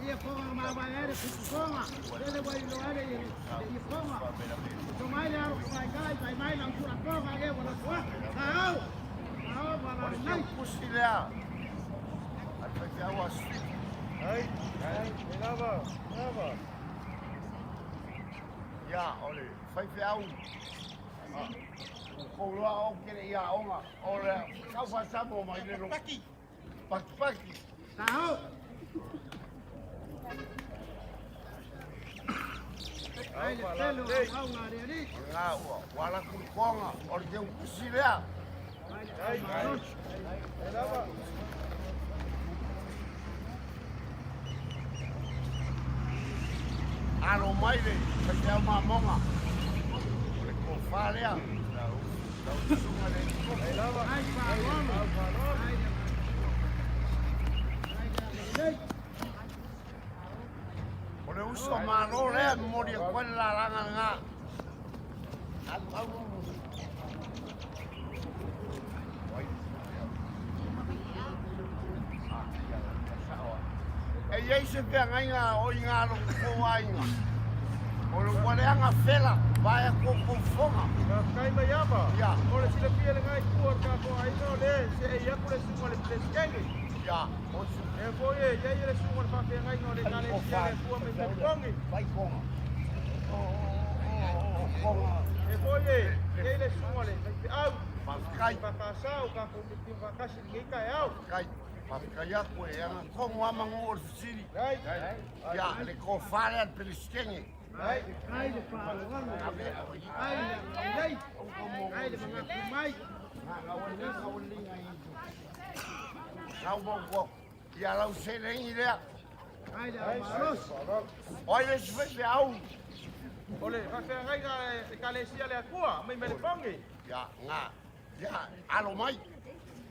Ia fonga ma vai ere kutufonga. Lele wai lo ere ia fonga. To mai le aro mai kai mai mai la kura fonga e wala kwa. Sao. Sao pa O la le lei. keu kusi lea. A le whaiwheau a sisiku. Ia ole whaiwheau. O kouloa o kere ia onga. O le kauwhasamo mai le ro. Paki paki. Sao. Ai le pelo au ngā re ri. Ngā ua, wala kukonga, o le teu kusi lea. Ai maros. Alo mai le, whaiwheau mamonga. O le kōwha lea. Lau sunga le koko. Ai pa wala. Ai le. Ai le lei. O le uso malo lea, mori e koe la langa ngā. Alu, alu, alu. E iei se peagaiga o i ngā loku kō aiga. O le waleanga fela, vaea kōkō foga. Ia, ia, o su vai konga. O, o, o, konga. Whawhikai, kai, whawhikai aku e anga kongo amangu o le fisiri. Ia, le kōwhare al Pelistenge. Ai le pa wala. Ai le lei. Ai le mangaku mai. Kau mau ko. Ia lau selengi lea. Ai le au maros. Oi le si whaiwheau. Ia, ngā, ia, alo mai.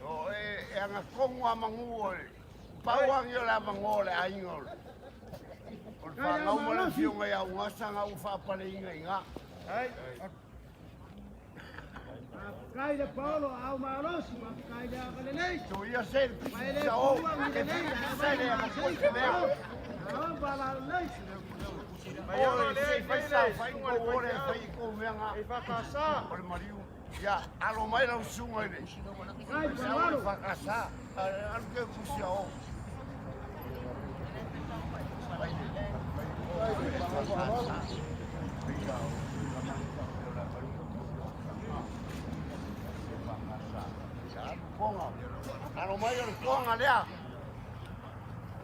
O e, e anga kongo amangu o le. Pauangi o le amangu o le ainga o le. O le whanau mo le whionga ia ungasanga u whapale inga inga. Kai le Paolo au malosi, kai le agalelei. So ia se le Mai pisi le sa o. pua Ke ngi lelei, pisi sa le anga koe te lea. Au balalelei. O se fai sa fai ko ore fai ko mea ngā. O le mariu. Ia, alo mai lau susuga i le. Sau le whakasa. Alu ke kusi a o. Alo mai o le konga lea.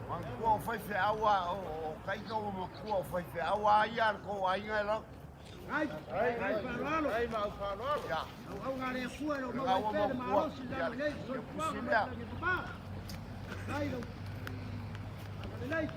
Makua o faifeau a o kaika ua makua o faifeau a ia le kou aiga e lau. Ai, ai faaaloalo. Ai ma au faaaloalo. Ia. Auauga a le Atua e lo Nga maua ua ai pea le makua. malosi i Ia, lalo nei, ia soifuaga pusi ma lea. le lagi mama. Ai lau agalelei.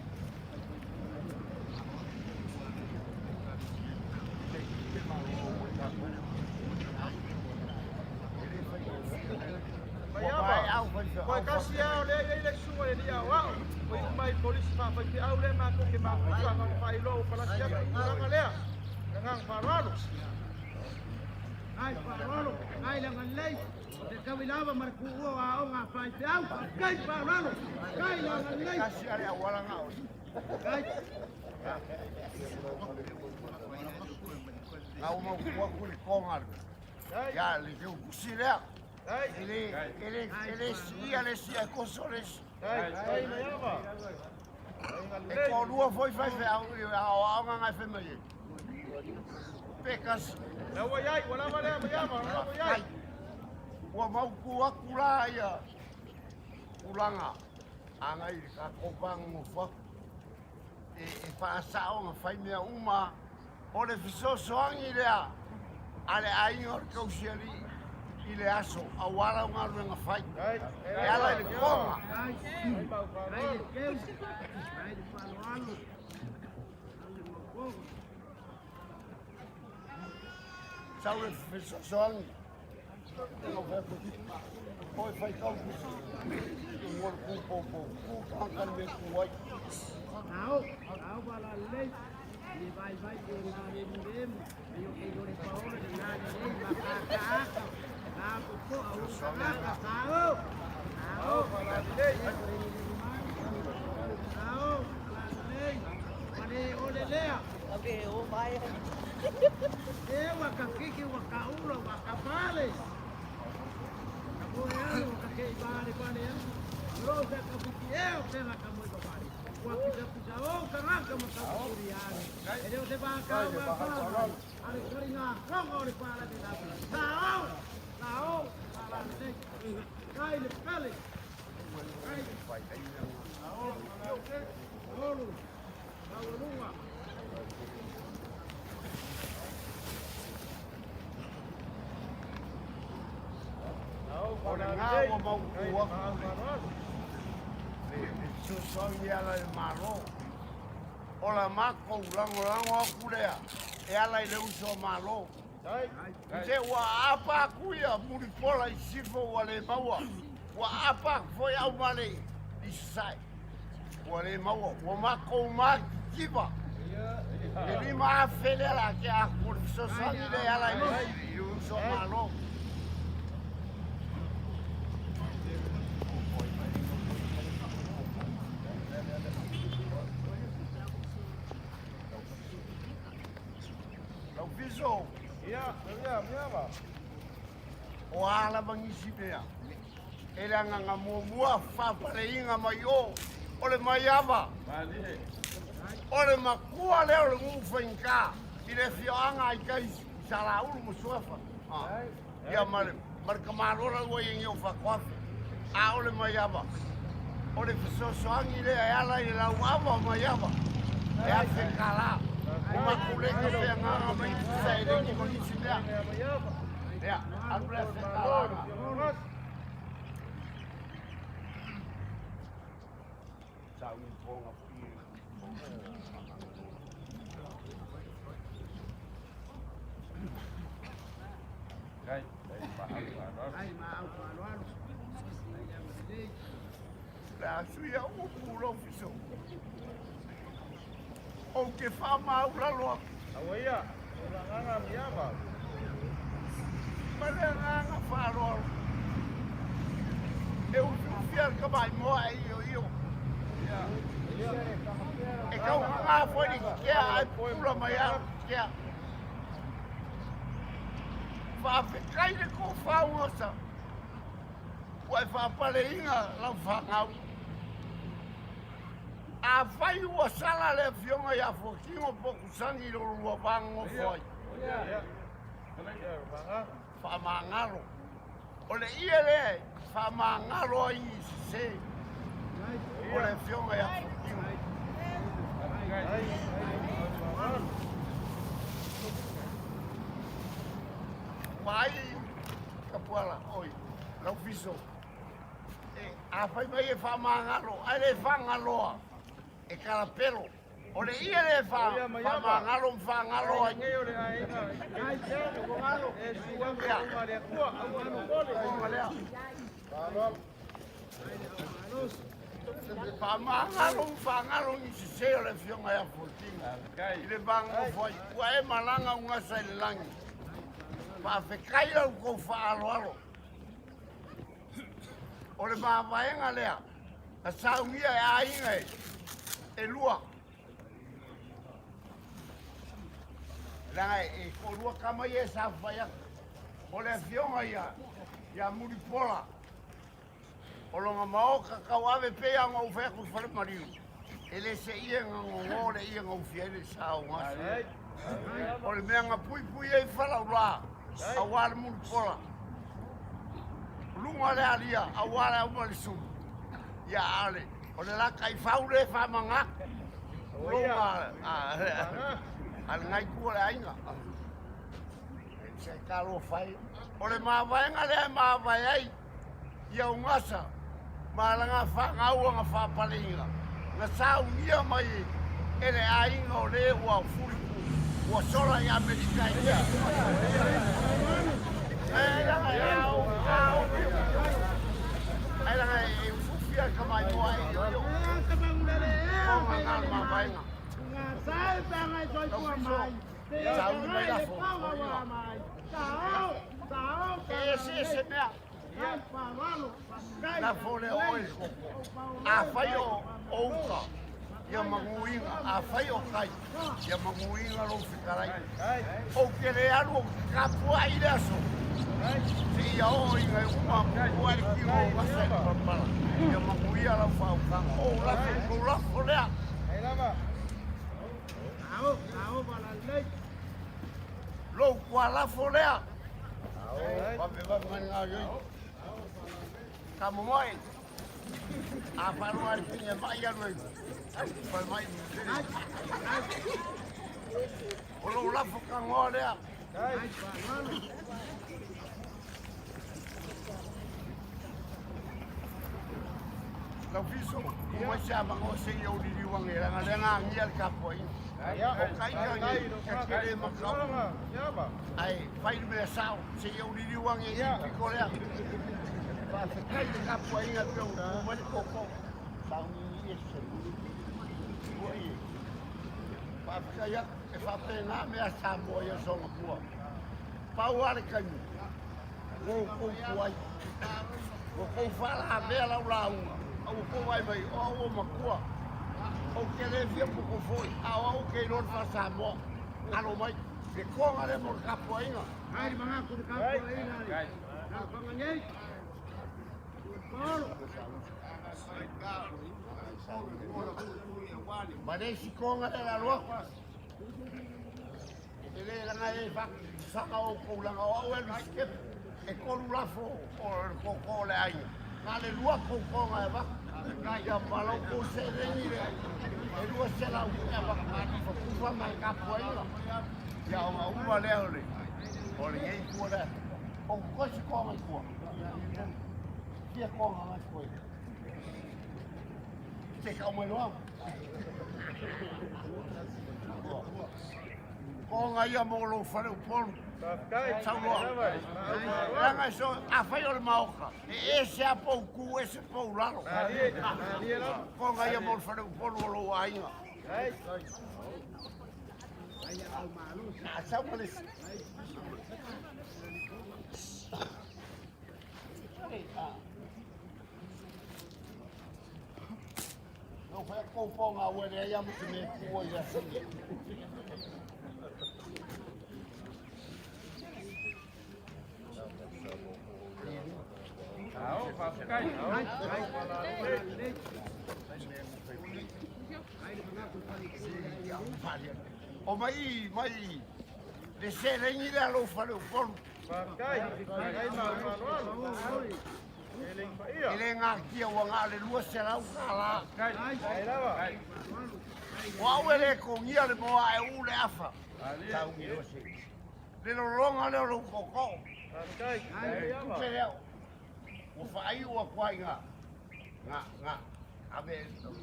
Ua mai au faifeau. Koe kasi ao lea i le susuga le lia o ao. Ua iu mai polisi faafaifeau lea matou te mafuta ona faailoa ua palasi atu i le tulaga lea. Le agaga faaaloalo. Ai faaaloalo, ai le agalelei. O se taui lava ma le tuua o aoga a faifeau. Faafetai faaaloalo, ai le agalelei. Kasi ale awala nga o. Ai. Nga ua makua ku le konga le. Ia, le teu pusi lea. E le, e le, e le siia le sia e koso le si. E toalua foi faifeau i aoaoga ngai fai mai ai. Pe kasi. Lea ua iai, ua lava lea Maiava, lea ua iai. Ua mautu atu la ia tulaga agai i le tatou paganofa e, e faasao na fai mea uma o le fesoasoani lea a le aiga o le tausialii i le aso aua lau galuega fai e ala i le toga. Ai, ai le keu, ai le faaaloalo, ai le maupoga. Sau le fesoasoani. Oi fai kau kusi. Mo le ku po po ku ka le ku ai. Ao, ao falalelei. Le vai vai pe o ngā remu remu. E o kei le paola le ngā lelei ma kakaaka. Ngā popoa o kangaka. Ao, ao falalelei. Ao, falalelei. Male ole lea. E ua ka kiki, ua ka ula, ua ka pale. Ka moe alo, ua ka kei bale bale alo. Ro sa ka piti e o te la ka moe babale. Ua pisa pisa o ka raka ma ka puri ane. E leo te baka o ma pala. Ale kari ngā konga o le pala de la. Sa o, sa o, pala le. Kai le pele. Kai. Olu. Maualuga. O le ngā ua mautu atu le le fesoasoani e ala i le Malo. O la makou lagolago aku lea e ala i le uso a Malo. Te ua apa aku ia mulipola i sifo ua le maua. Ua apa aku foi au male i sasae. Ua le maua. Ua makou makikiva. E 5,000 lea la ke aku le fesoasoani lea e ala i le uso a Malo. Lau fiso. Ia, ia, Maiava. O ala mangisi mea. E le agaga muamua faapaleiga mai o. O le maiava. O le makua lea o le nuu faigata i le afioaga ai kai Salaulu ma Suafa. Ia ma le ma le kamalola ua i o faatoafe. A o le maiava. O le fesoasoani lea e ala i le lauava o maiava. E afe kala. O makou le ka feagaga mai tusa e legi ma nisi mea. Ia, alu le afe kala. Sa u ponga i Ai ma au faaaloalo. Ai le agalelei. Le asu ia upu lau fiso. O ke whamau lalo aku. Aua ia, o la agaga Maiava. Ma le agaga faaaloalo. E ufiufia le ka mai moa e io io. E kaugaga foi le kikea ae pupula mai lava le kikea. Faafetai le tofa ugasa ua e faapaleina lau fanau. Afai ua sala le afioga ia Fuatino po o Tusani i lo lua va nonofo ai, faamagalo. O le ie lea e faamagalo ai i sese o le afioga ia Fuatino. Vaai Tapuala, oi, Laufiso, e, afai mai e faamagalo, ae le fagaloa, e kalapelo. O le ie lea e faamagalo ma fagalo ai. Faamagalo ma fagalo ni sese o le afioga ia Fuatino i le va nonofo ai. Ua e malaga ugasa i le lagi. Faafetai la outou faaaloalo. O le mavaega lea na saunia e aiga e lua. Leaga e toalua tama ia e saofafai atu. O le afioga ia Mulipola, o lona maota tauave pei lava ona ou fai atu i le fale maliu, e le seia na gogo le ia na ufia ai le sa o Gasa. O le mea na puipui ai Falaula, aua le Mulipola, luga o le alia, aua le auma le sulu. Ia a o le, o le la taifau lea e faamagā, lou a lenā itu o le aiga. Se talofa e. O le mavaega lea e mavae ai ia Ugasa ma lana fanau ona faapaleina, na saunia mai e le aiga o le ua fuliku ua sola i Amerika e tia. Ai langa e au, au, ai langa e ufufi ai ka mai moa e io io. O nga nga mavaega. Sauni mai lafo. E ese ese mea. Lafo lea o oe koko. Afai o uka, ia manuiga. Afai o kai, ia manuiga lou fetalai. Ou te le alu ou te tapuai i le aso. Seia oo ina e uma pupuai le tino o gasa i le palapala. Ia manuia lau faautaga. O lafo, lou lafo lea. Lou tualafo lea. Vave vave mai ngā ioi. Ka momoe. A wharoa le pinga mai alu e. Whai mai. O lou lafo ka ngoa lea. Laufiso, o mai se avanoa se i ou liliu ane, leaga lea na agia le tapuaiga. O kai ka i ka tele makau. Ae fai le mea sao, se i ou liliu ane i le pito lea. Faafetai le tapuaiga pei ona tu mai le tootoo. Sauniuni e se ua i. Faafetai atu, e faapena mea a Samoa i aso gafua. Pau lava le taimi, ua outou tuai, ua outou faalavea lau lauga, a ua outou vaai mai, o au ua matua, ou te le fia poto foi, a o au ou te iloa le faa-Samoa. Alo mai, le toga lea mo le tapuaiga. Ai manatu le tapuaiga i Lalofaga nei. Paolo. Ma le isi toga lea lalo atu. E le laga e saka outou laga o au e alu i sikepu e tolu lafo o le toto o le aiga na le lua toutoga e avatu ia ma la outou seleni le e 200 e avatu tufa ma le tapuaiga ia ona uma lea o le o lenei tua lea ou toe se toga i tua fia toga na toe te kau mai loa. Koga ia mo lou fale Upolu. Saunoa. Leaga e so, afai o le maota, e ese a pou tu, ese pou lalo. Koga ia mo le fale Upolu o lou aiga. Na sau ma le isi. kou ponga ua leai lava ma se mea e tuua i le aso nei. O mai mai le seleni lea lou fale Upolu. E le gatia ua na o le $200. O au e le togia le moa ae uu le afa. Le lologa lea o lou tootoo. Tupe lea ua faaiu atu ai na na na ave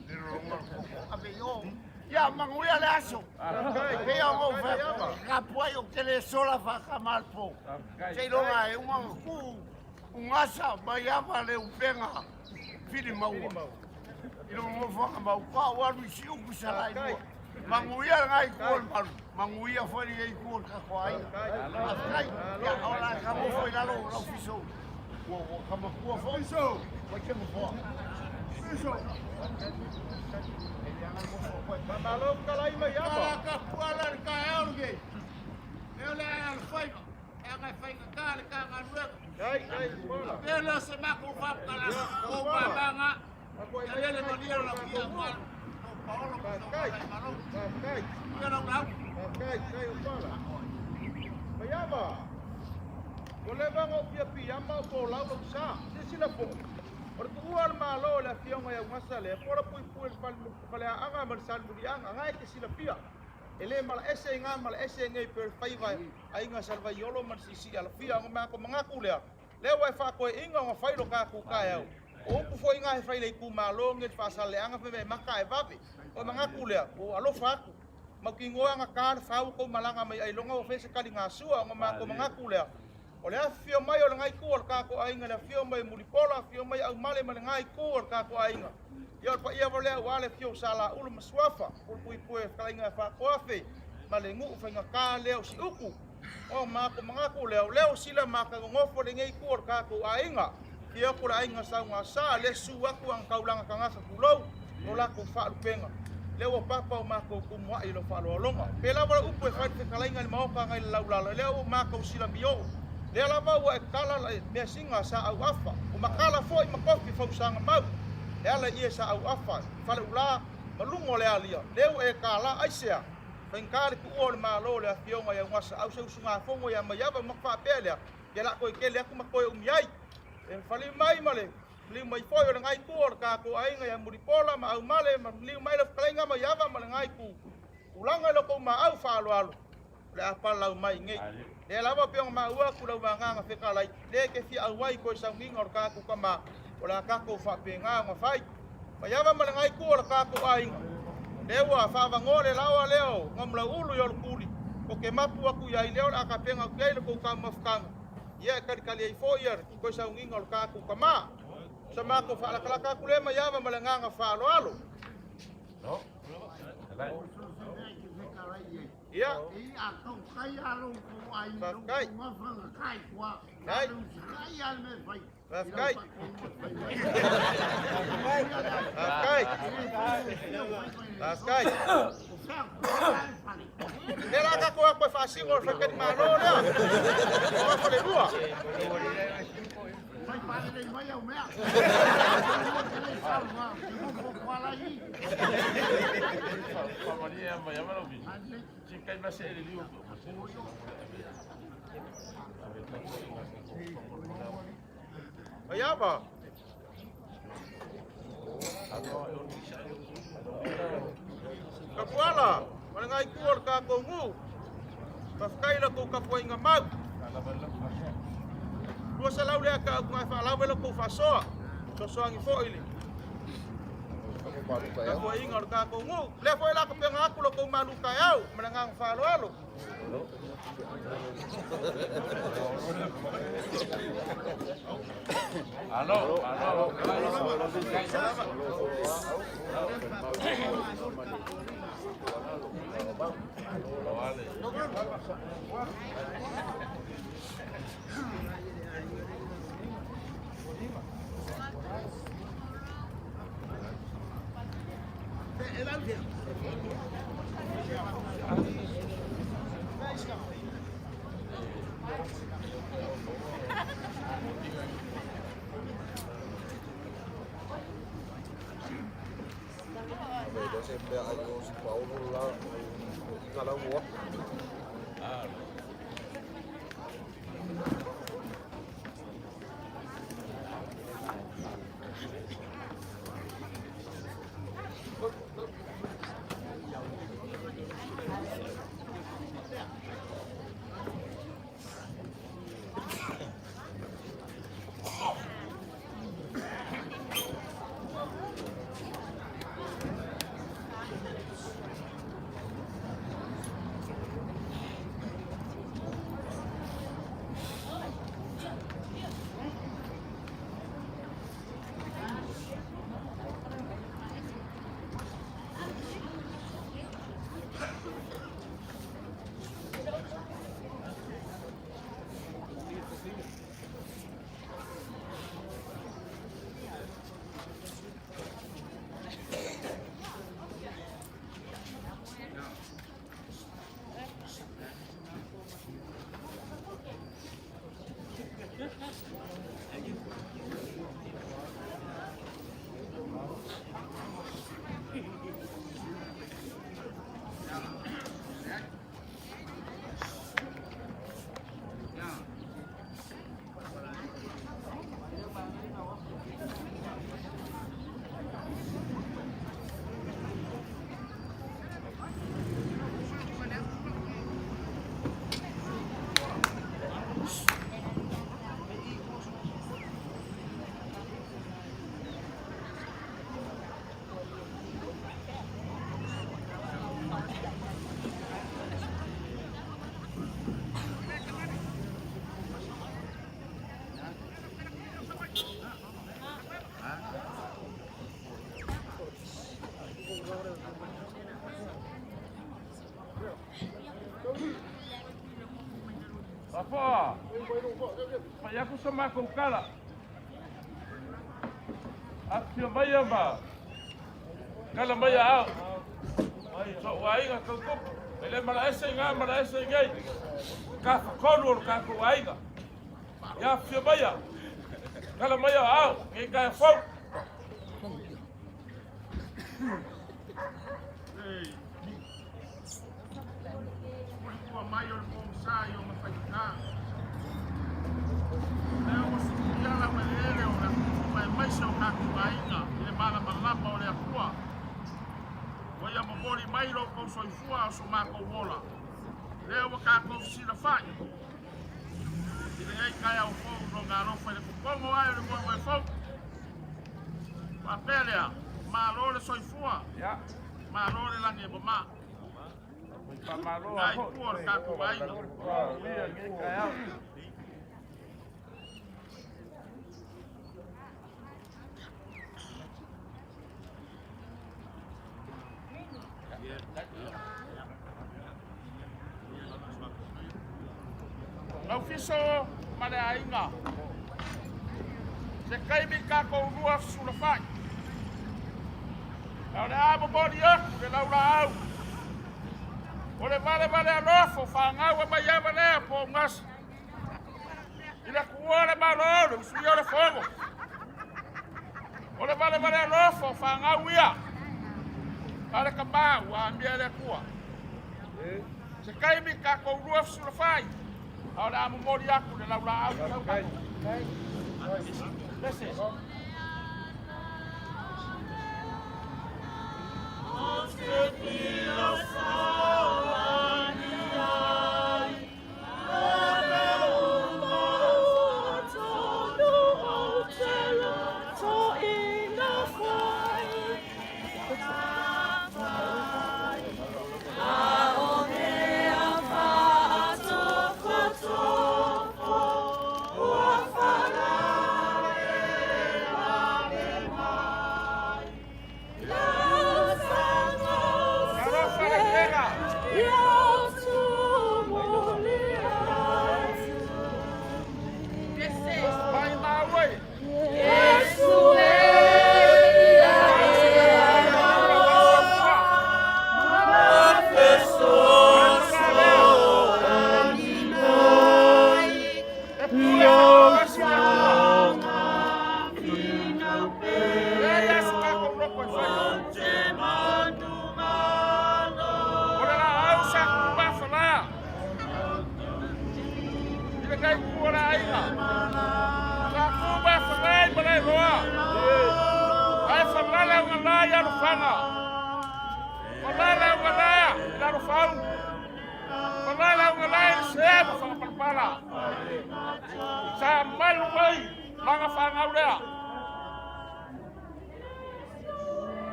le lologa o le tootoo ave i o. Ia manuia le aso. Pei ona ou fai atu, tapuai ou te le sola faatama le po. Seiloga e uma ona tuu ugasa mai ava le upega fili maua. I lou nofoaga maupa ua alu i Siupu i Salailua. Manuia lena itu o le malu, manuia foi lenei itu o le tatou aiga. Faafetai. Ia, o le a ta nofo i lalo o lau fiso. Ua ua ta matua foi. Ua te nofoa. Faamalo talai mai ava. Tala ka puala le taeao lenei. Lea le ae alofaiva. E aga e faigata le ta galuega. Dai, dai, Paula. Faapea lea o se matou faamatalaga, o ou mamaga, ia lele malia lau ia malu, lou paolo ma sou gagaemalo. Faafetai. Manuia lau lauga. Faafetai, tai o Paula. Maiava. Ua leva ona ou fia piiama o folau lou sa. Silasila foi, o le tuua o le Malo e le Afioga ia Ugasa lea, pola puipui e le faleaaga ma le salimuliaga, na e te silafia. E le malaese i gā malaese nei pei o le faiva e aiga Salevaiolo ma le Siisii Alafia. Ona matou manatu lea, lea ua e faatoeaina ona fai lo tatou taeao. O upu foi gā e fai i le itumalo nei i le Faasaleleaga fai mai e mata ae vave. Ona manatu lea, ua ou alofa atu. Mautinoa ana ta le fau tou malaga mai ailoga ua fai se taligasua. Ona matou manatu lea, o le afifio mai o lena itu o le tatou aiga, le afio mai o Mulipola, afio mai Aumale ma lena itu o le tatou aiga. Ia o le paia lava lea aua le afio o Saleaula ma Suafa, Pulupuipue fetalaiga e Faatoafe ma le nuu faigata lea o Siuku. O matou manatu lea, o lea ua sila mata nonofo lenei itu o le tatou aiga. Afio atu le aiga Saugasa, lea susu atu ana taulaga tagata tulou, lo latou faalupega. Lea ua papa o matou tumuai i lau faaaloaloga. Pe lava le upu e fai le fetalaiga i le maota nai le laulala, lea ua matou silamioo. Lea lava ua e tala le measina sa auafa, ua matala foi ma tofi fausaga mau. E ala i ie sa auafa i faleula ma luga o le alia, lea ua e tala aisea? Faigata le tuua o le Malo le afioga ia Ugasa au se usugafono ia Maiava ma faapea lea, ia la toe tele atu ma toe umi ai. E faliu mai ma le maliu mai foi o lena itu o le tatou aiga ia Mulipola ma Aumale ma maliu mai le fetalaiga Maiava ma lena itu. Tulaga i lo tou maau faaaloalo, o le a palalau mai nei. Lea lava pei ona maua atu lau vagaga fetalai, lea e te fia auai koe sauniga o le tatou tama, o le a tatou faapena ona fai. Maiava ma lena itu o le tatou aiga, lea ua faavanoa le laoa lea o Gamulauulu i Olokuli, ko te mapu atu i ai lea o le a tapena atu i ai le tou taumafataga, ia e talitali ai foi ia koe sauniga o le tatou tama. O sa matou faalatalata atu lea Maiava ma le agaga faaaloalo. Ia. Faafetai. Faafetai. Faafetai. Faafetai. Lea la tatou atu e faasino le faitalimalo lea. O falelua. Fai palelei mai au mea. Maiava. Kapuala, ma le ngai o le tatou nuu. Faafetai i la tou tapuaiga mau. 200 lea ka au ngai faalave la tou faasoa. Soasoagi foi le tapuaiga o le tatou nuu. Lea foi la kapega atu la tou malu taeao ma le agaga faaaloalo. Alo, alo. Afoa, fai aku sa makou kala. Afifio mai ma kala mai a ao. So'u aiga tautupu. E le malaese i gā malaese i gei. Tafatolu o le tatou aiga. Ia afifio maia, kala mai a ao, nei taea fou. Ua mai o le pogisa i ona faigata. Lea ua suia laueleele o le atunuu aemaise o tatou aiga i le malamalama o le Atua. Ua ia momoli mai lo outou soifua a o so matou ola. Lea ua tatou fesilafai i lenei taeao fou i Lona alofa i le fofogo ae o le moemoe fou. Faapea lea, malo le soifua, malo le lagi e mama. Nai tua o le tatou aiga. Laufiso ma le aiga. Se taimi tatou lua fesulafai. A o le a momoli atu le laulaau o le valevale alofa fanau a mai ava lea po o gasa. I le tuua le malo le usuia o le fono. O le valevale alofa o fanau ia. A le tama ua amia e le Atua. Se taimi tatou lua fesulafai. A o le a momoli atu le laulaau i lau tatou. Blessed. aiga. Sa tu ma falai ma le loa. Ae falala o ngala i alofaga. Falala o ngala i lalofau. Falala o ngala i le sea ma fagapalapala. Sa malu mai laga fanau lea.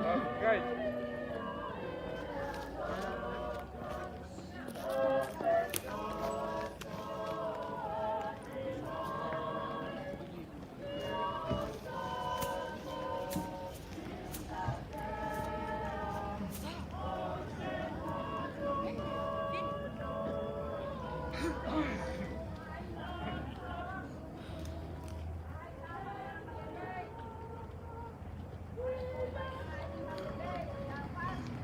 Faafetai.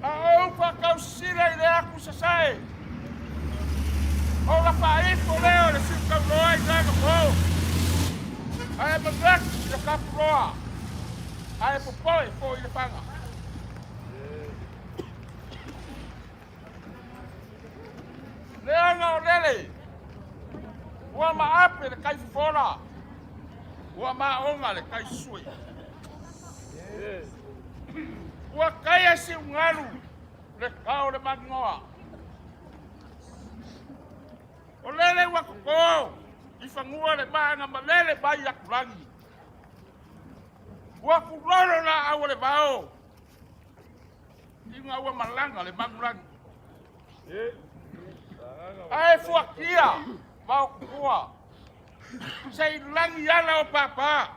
A ou faatausisila i le atu sasae, o la faaifo lea o le siutauloa i Gagapo, ae manatu i le tapuloa, ae popoe foi i le faga. Leaga o lele, ua maape le kai fofola, ua maoga le kai sui. Ua taia siugalu le tao le maninoa. O lele ua toto i fanua le maaga malele mai atulagi. Ua tulolo laau o le vao ina ua malaga le manulagi. Ae fuatia vao tutua se i lagi ala o papa.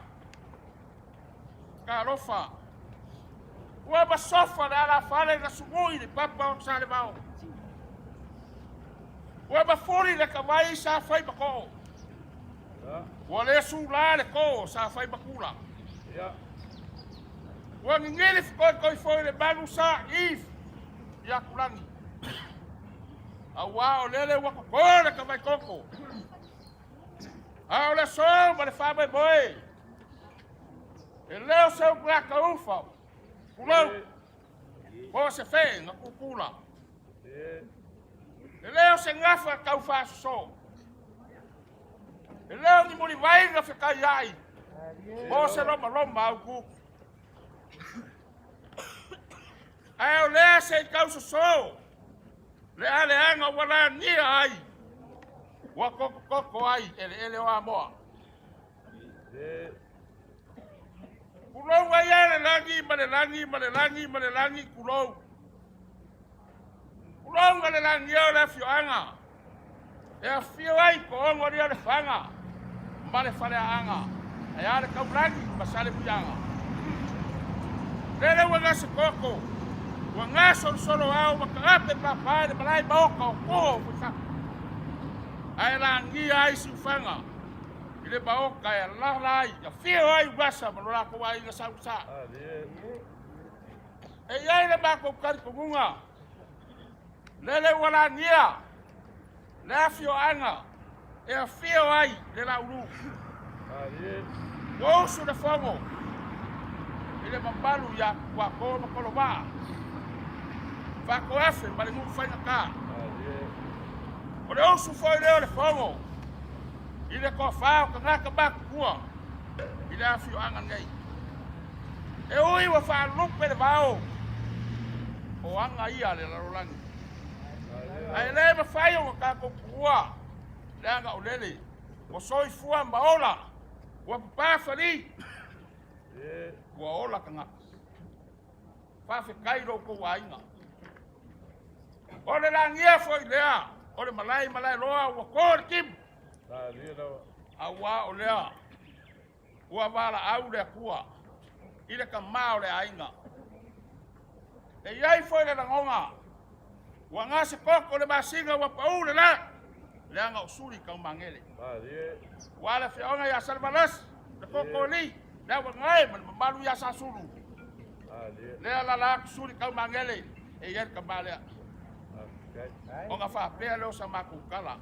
Talofa. Ua masofa le alafale na sugui le papa o Salevao. Ua mafuli le kawai sa fai makoo. Ua le sula le kō sa fai makula. Ua gigili fukoikoi foi le malu sa if i Akulagi. Auā o lele ua koko le kawai koko. A o le aso ma le faamoemoe, e le o se upu gakaufa, tulou, po o se fee na kukula. E le o se gafa tau faasoso. E le o ni mulivai na fekaiai, po o se lomaloma autu. Ae o lea se i tausoso le aleaga ua lania ai, ua tototoko ai eleele o Amoa. Tulou ai e le lagi ma le lagi ma le lagi ma le lagi, tulou. Tulou ma le lagia o le afioaga e afio ai Toogo lia le faga ma le faleaaga ae a le taulagi ma Salemuliaga. Lele ua gase koko, ua gasolosolo ao ua taape papa i le malae maota o Tuo o Fuifatu. Ae lagia ai Siufaga i le maota e alala ai, afio ai Uasa ma lo latou aiga Sausa. E i ai le matou talitonuga, lele ua lagia le afioaga e afio ai le Laulu. Ua usu le fono i le mamalu ia Tuato ma Kolovaa, Faatoafe ma le nuu faigata. O le usu foi lea o le fono i le toafa o tagata matutua i le afioaga nei. E ui ua faalupe le vao, o aga ia a le lalolagi. Ae le mafai ona tatou tuua leaga o lele ua soifua ma ola, ua papafali, ua ola tagata. Faafetai lo outou aiga. O le lagia foi lea o le malae malae loa ua to le timu. Auā o lea ua valaau le Atua i le tama o le aiga. E i ai foi le lagona, ua gase koko le masina ua pau le la, leaga o suli taumagele. Ua le afioaga ia Salevalasi, le Kokoli, le Auagae ma le mamalu ia Sasulu. Lea lala atu suli taumagele, e i ai le tama lea. Ona faapea lea o sa matou tala.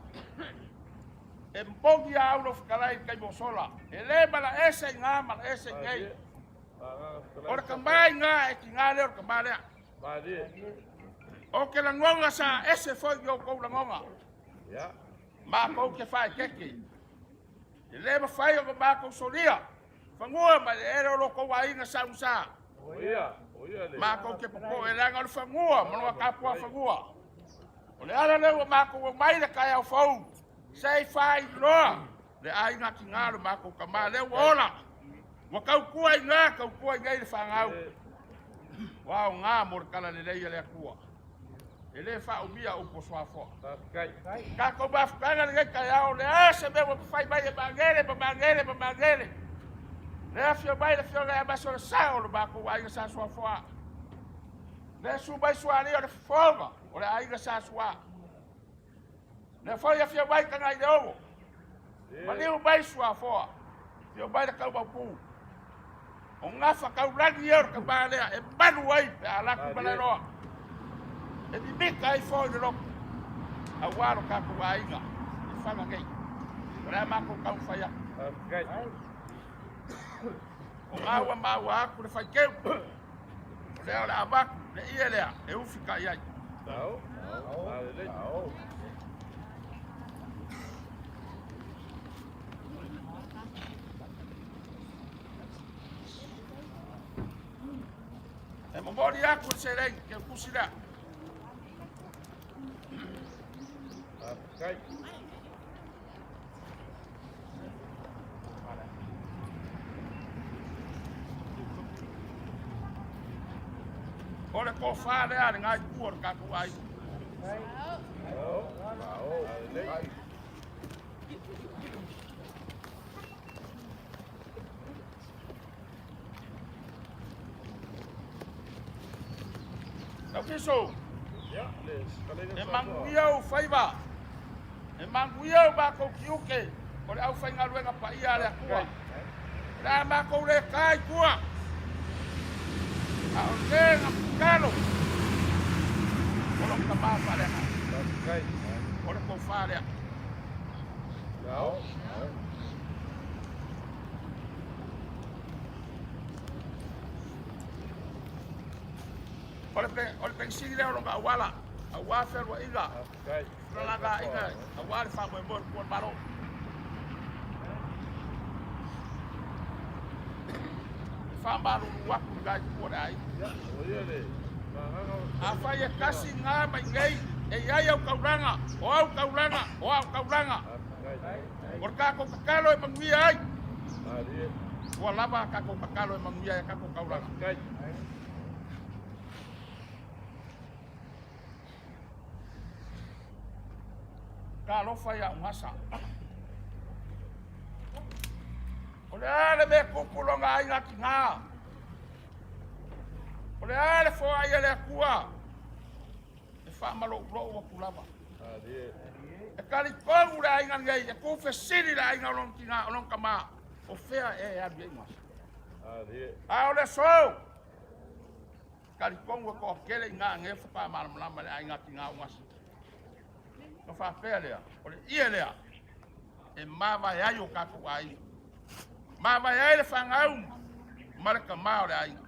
E moni a au lou fetalai i le taimi ua sola, e le malaese i gā malaese i nei. O le tama i gā e tiga lea o le tama lea. O ke lagona sa ese foi i outou lagona. Matou te faaeteete. E le mafai ona matou solia fanua ma eleele o lo outou aiga saugasa. Matou te popoe leaga o le fanua ma lona tapuafanua. O le ala lea ua matou omai le taeao fou se i faailoa le aiga tiga o le matou tama lea ua ola. Ua tautua i ina, tautua i inei le fanau. Ua aoga mo le talalelei a le Atua. E le faaumia upu o Suafoa. Tatou mafutaga lenei taeao, o le a se mea ua mafai mai e magele ma magele ma magele. Le afio mai le afioga ia Masolosao o le matou aiga Sa Suafoa. Le su mai Sualia o le fofoga o le aiga Sa Sua. Le foi afio mai Tagaileogo. Maliu mai Suafoa. Afio mai le Taumaupu. O gafa taulagi ia o le tama lea e malu ai pe a alu atu Malaeloa. E mimita ai foi le loto aua lo tatou aiga i Faga nei. O le a matou taumafai atu. O ga ua maua atu le faiteu. O lea o le a avatu le ie lea e ufi kai ai. E momoli atu le seleni ke tusi lea. O le tofa lea a le itu o le tatou aiga. Taufiso, e manuia ou faiva, e manuia o matou tiute o le aufaigaluega paia a le Atua. O le a matou le ta i tua, a o le na tatalo o lou tama faaleagaga. O le tofa lea. O le penisini lea o lona auala, aua fealuaiga, felalagaiga, aua le faamoemoe o le Tua o le Malo. E faamalulu atu i la itu o le aiga. Afai e tasi gā mai nei, e i ai au taulaga, o au taulaga, o au taulaga. O le tatou tatalo e manuia ai. Ua lava a tatou tatalo e manuia ai a tatou taulaga. Talofa ia Ugasa. O le a le mea tupu lona aiga tiga? O le a le foai a le Atua? E faamaloulou atu lava. E talitonu le aiga nei, e tuufesili le aiga o lona tina, o lona tama, o fea e alu i ai Ugasa? A o le aso, talitonu e toatele i ina nei faatoa malamalama i le aiga tiga o Ugasa. Ona faapea lea, o le ie lea e mavae ai o tatou aiga, mavae ai le fanau ma le tama o le aiga.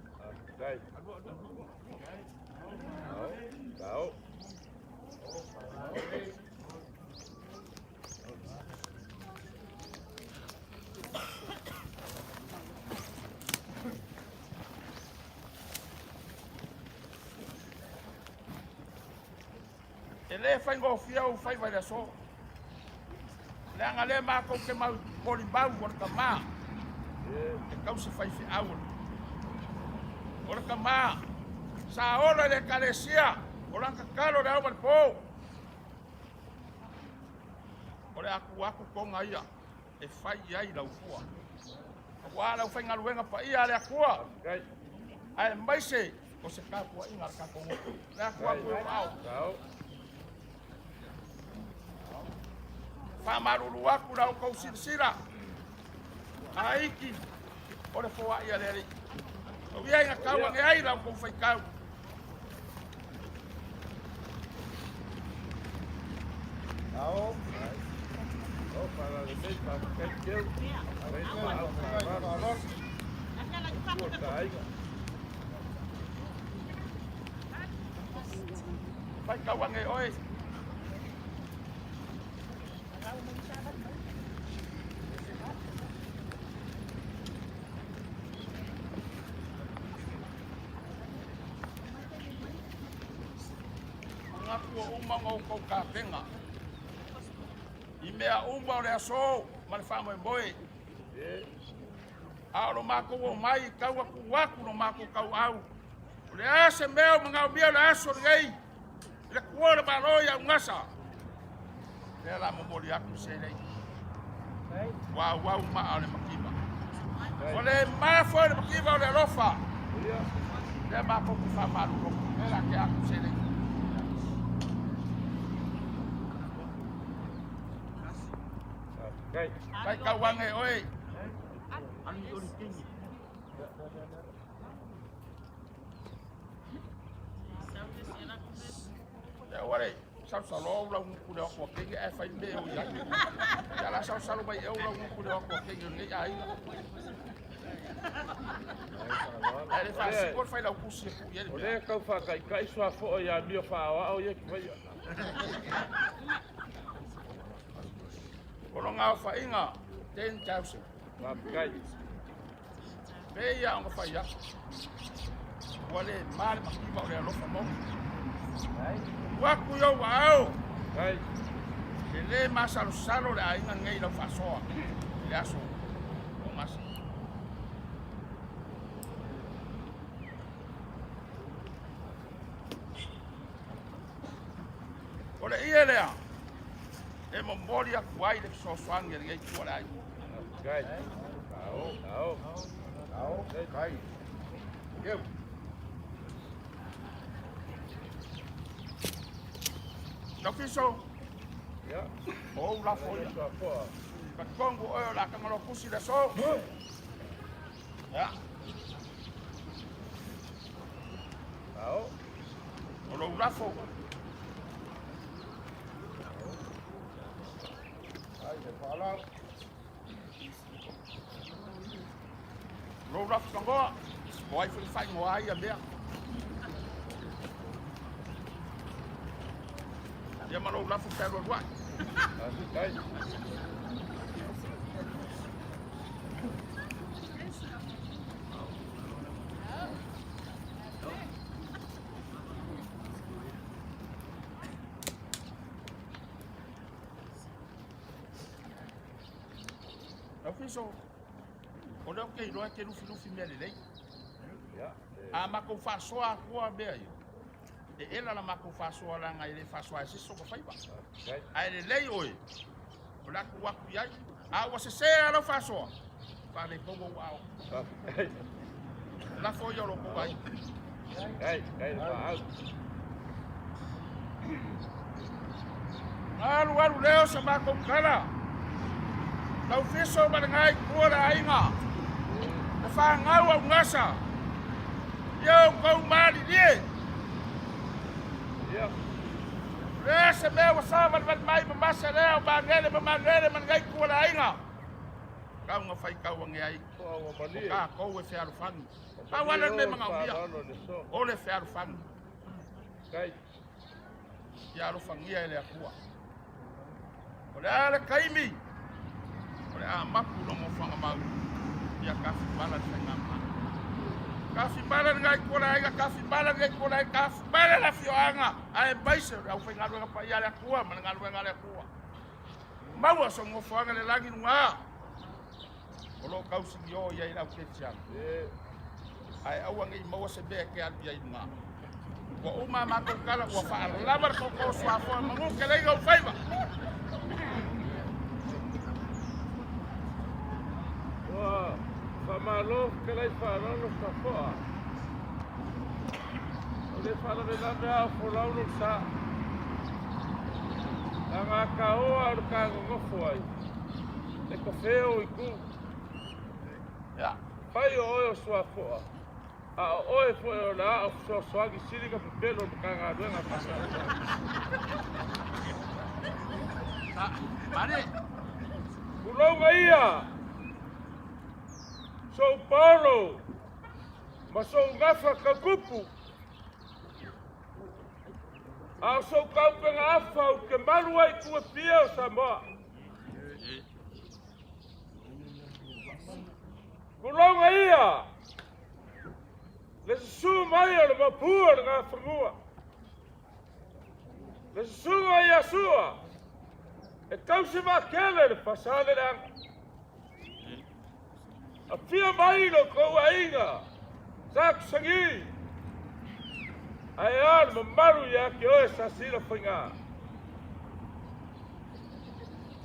E le faigofie ou faiva i le aso. Leaga lea matou te mau molimau o le tama e tausi faifeau o le tama sa ola i le ekalesia o lana tatalo i le ao ma le po. O le a tuu atu toga ia e fai i ai lau fua. Aua le aufaigaluega paia a le Atua, aemaise o se tapuaiga a le tatou motu. Le Atua atu e o ao. Faamalulu atu la outou silasila, aiki o le foai a le Alii. O ia ina tau ane ai la outou faitau. Ao. O faalalelei faafetai teu. Faitau ane oe. uma ona outou tapena i mea uma o le aso ma le faamoemoe. A o lo matou omai tau atu atu lo matou tauau. O le a se mea o manaomia o le aso lenei i le tua o le Malo i Augasa. Lea la momoli atu se lei. Ua auau maa o le mativa. Ua le ma foi le mativa o le alofa. Lea matou te faamalolo. Lea la te atu se lei. Kai tauaga e oe. Ia ua le sausalo au lau gutu le oko kenge ae fai me o ia. Ia la sausalo mai eu lau gutu le oko kenge o lenei aiga. Ae le faasiko le fai lau kusi e pui ai le O lea tau faataitai suafoa ia amio faaoao ia ki vaia. O lona aofaiga 10,000. Faafetai. Pei lava ona fai atu, ua le ma le mativa o le alofa moni. Tuu atu i ou aao, e le masalosalo le aiga lenei i lau faasoa i le aso o Gasa. O le ie lea e momoli atu ai le fesoasoani a lenei itu o le aiga. Kai. Ao, ao. Ao, kai. Eu. Taufiso, Ia. o ou lafo ia. Suafoa. Talitonu oe o le a tagaloa pusi le aso. Ia. Ao. O lou lafo. Ai, le faalau. Lou lafo tagoa. O ai foi faaigoa ai ia mea. Ia ma lou lafo fealualuai. Faafetai. Taufiso, o lea ou te iloa e te lufilufi mea lelei. Ia. A matou faasoa atua mea ia, e ela la matou faasoa leaga e le faasoa e se isi o faiva. Faafetai. Ae lelei oe, o le a tuu atu i ai. A ua sese lava lau faasoa, faaletonu ou aao. Faafetai. Lafo ia o lo outou aiga. Kai, kai le faau. Alu alu lea o se matou tala. Taufiso ma le gai tua le aiga. Le fanau Augasa. Ia outou malilie. Ia. Le se mea ua savalivali mai ma mase lea o Magele ma Magele ma le gai tua le aiga. Tau na faitau ane ai. Toa ua O malie. tatou e fealofani. Pau lava le mea manaomia. Faaaloalo le so. O le fealofani. Kai. Ia alofagia e le Atua. O le a le taimi, o le a mapu lo nofoaga mau, ia tafimala le faigamalo. Tafimala le gai tua le aiga, tafimala le gai tua le aiga, tafimala le afioaga, aemaise o le aufaigaluega paia a le Atua ma le galuega a le Atua. Maua so nofoaga le lagi luga, o lo o tausigio i ai le au kerisiano. E. Ae aua nei maua se mea e te alu i ai luga. Ua uma a matou tala ua faalava le tootoo suafoa manu keleiga o faiva. Ua faamalo fetalai faaaloalo Safoa. O le faalavelave a o folau lou sa. Laga taoa o le kagogofo ai. Le kofeo i ku. Ia, Fai o oe o suafoa. A o oe foi o le ao fesoasoani sili na pepelo o Matagaluega faasalalau. sa, mare, Tulouga ia, sou Paulo, ma sou gafa tautupu. A o sou taupega afa u te malu ai tua pia o Samoa. Tulouga ia, le susu mai o le mapua o le gafanua. Le susuga ia Sua e tausi vaatele le Fasaleleaga. Afia mai lo kou aiga sa tusagi ae a le mamalu ia te oe sa sila faiga.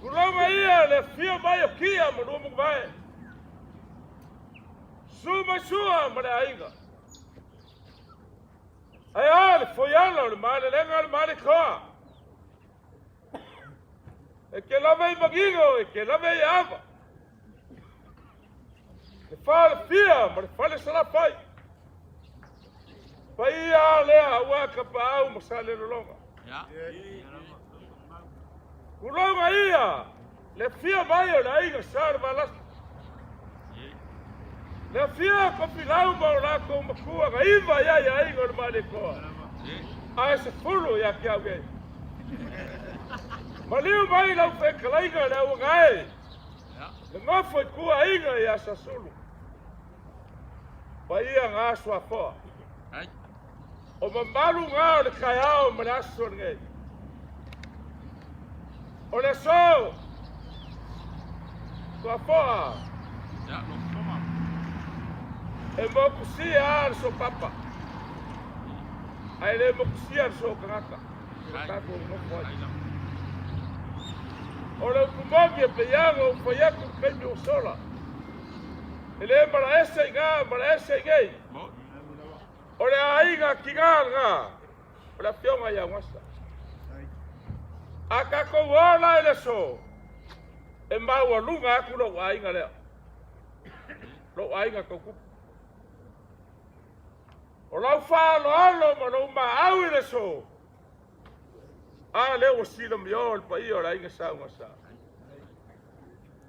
Tulaga ia le afia mai o Kia ma lua muvae. Su mai sua ma le aiga. Ae a le foiala o le malelega o le malekoa. E ke lave i magigo, e ke lave i ava. Le falefia ma le fale salafai. Paia lea aua ka paau ma sa le lologa. Kuloga ia le fia mai o le aiga sa le valasi. Le fia ko pilau ma o lakou makua ga iva ia ia aiga o le malekoa. Ae se fulu ia ke au ei. Maliu mai lau fekalaiga le auagae. Le nofo i kua aiga ia Sasulu. Paia ngā suafoa. O mamalu ngā o le kaeao ma le aso lenei. O le aso suafoa. E mokusia a le so papa. Ae le mokusia le so tagata. O tatou nofo ai. O le upu moni e peiaga o fai atu le taimi ua sola. E le malaese i gā, malaese i nei. O le aiga kigā lena, o le afioga ia Gasa. A tatou ola i le aso, e maualuga atu lou aiga lea, lou aiga tautupu. O lau faaaloalo ma lou maau i le aso, a lea ua silamio le paia o le aiga sa Gasa.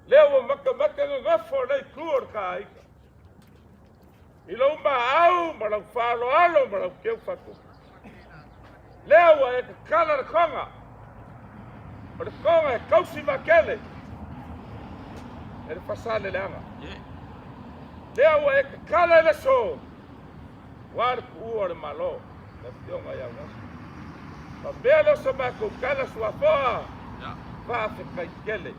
Lea ua matamata gagafo le itu o le ta aiga. I lou maau ma lau faaaloalo ma lau keu faatupu. Lea ua e tatala le toga. O le toga e tausi vaatele e le Fasaleleaga. Lea ua e tatala i le aso ua le tuua o le Malo, le afioga ia Gasa. Faapea lea o sa matou tala suafoa, faafetai tele.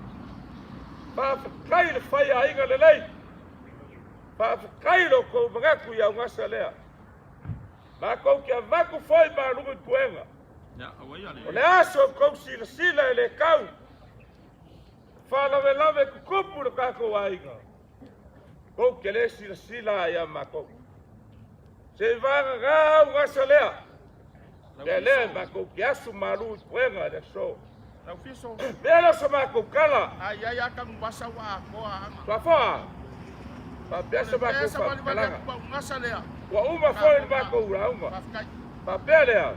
Faafetai le fai aiga lelei. Faafetai lo outou manatu i augasa lea. Matou te avatu foi maluga i puega. O le aso outou silasila e le tau. Faalavelave tutupu le tatou aiga. Tou te le silasila ia matou. Se i vagana augasa lea. Lea lea e matou te asu malu i puega i le aso. Mea lea o sa matou tala. Ai ai a kanu vasa ua atoa anga. Suafoa. Faapea sa matou faamatalaga. Ua uma foi le matou lauga. Faapea lea,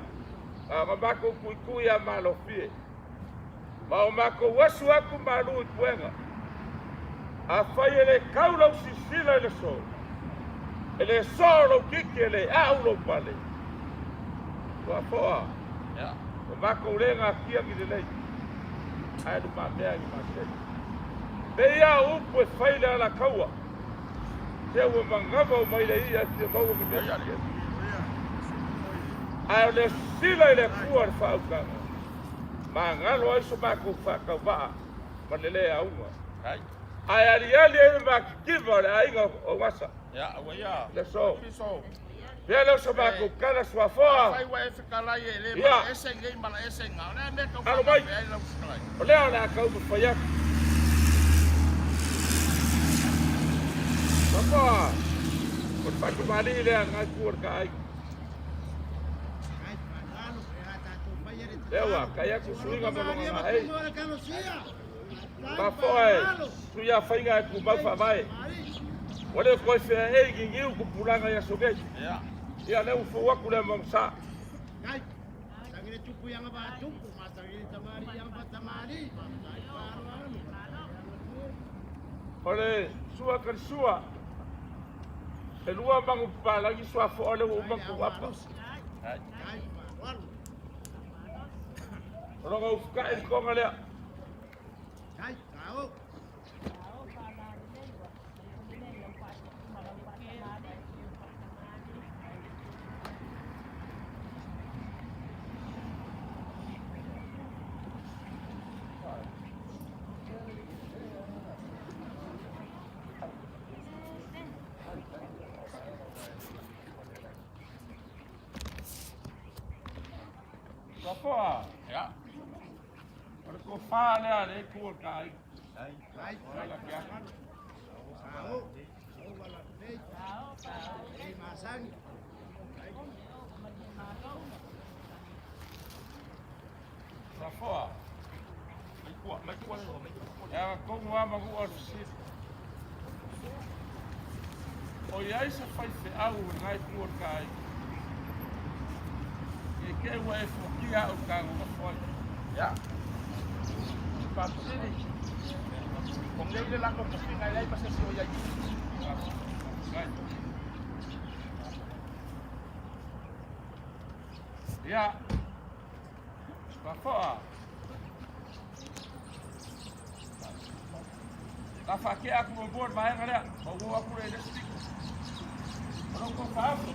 a na matou tuitui ia malofie. Ma o matou asu atu malu i puega. Afai e le tau lau silasila i le aso, e le soo lou titi e le a'u lou pale. Suafoa, ua matou le gatia ni lelei, ae lumamea ni maseni. Pei a o upu e fai le alataua, se ua manava o mai le ia e fia maua ni mea tetele. Ae o le sila i le Atua le faautaga, magalo ai so matou faatauvaa ma le le auga. Ae aliali ai le matitiva o le aiga o Gasa. Le aso. Pea lea o sa matou tala suafoa. Ia. Alo mai. O lea o le a taumafai atu. Suafoa. O le faatamalii lea ngai tua o le ta aiga. Lea ua kai atu suiga ma lona gaei. Mafoa e sui a faiga e tumau faavae. Ua le toe feaei giniu tupulaga i aso nei. Ia lea ua fou atu le amaga sa. O le sua kalisua e lua magu papalagi suafoa lea ua uma ona tuu apa. O lona ufukai le toga lea. Afoa. Ia. O le tofa lea a le itu o le ta aiga. Ala ke atu. Afoa. E agatonu lava manu o le fesili. O i ai se faifeau i lena itu o le ta aiga? Ne i te i ua e fuatia au i le ta nonofo ai. Ia. Faafesili. O nei le latou tofiga e leai ma se isi o i ai. Ia. Fafoa. La faatea atu muamua le vaega lea, ma ou oo atu lea i le isi pito. O la outou faaofi.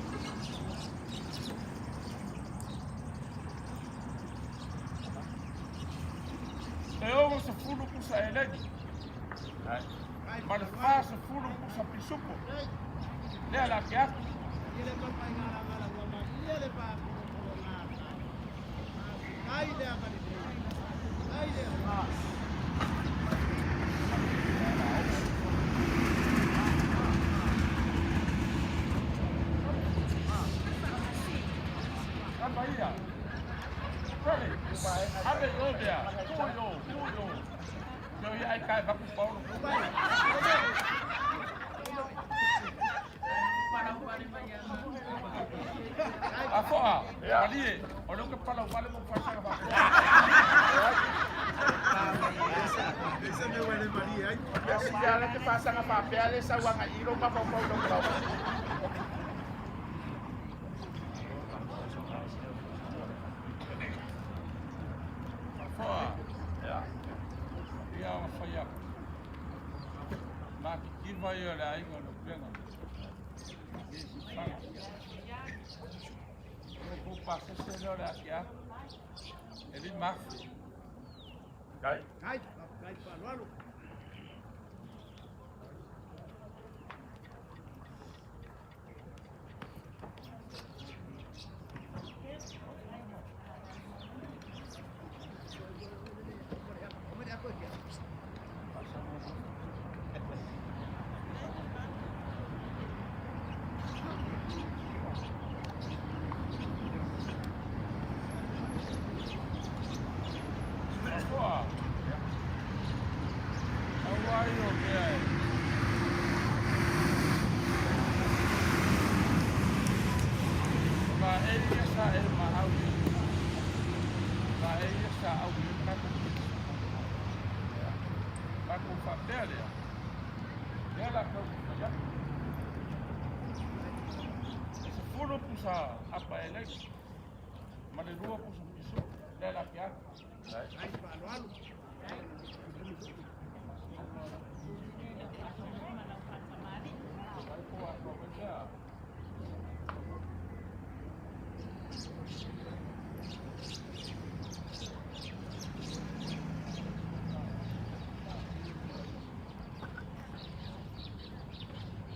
E 60 pusa eleni ma le 40 pusa pisupo. Lea la ke atu. Kapa ia. Pele, ave i o mea, tuu i o, tuu i o. Teo ia ai kai vaku paolo. Afoa, malie, o lea ou te palau vale mo fasaga faapea. Ia le te fasaga faapea le sau agai i lou mafaufau i lou palau. Afoa, ia ona fai atu. Matitiva ia o le aiga o Lupega. I Siufaga. O le tou pasese lea o le ake atu. E 5,000. Kai. Afoa. Aua ai o mea e. O laei ia sa e maau i ai. Laei ia sa au i ai le tatou Matou faapea lea, lea la tau fai atu. E 10 pusa apa eleni ma le 2 pusa piso, lea la ke atu. Ai po atoa mai lea.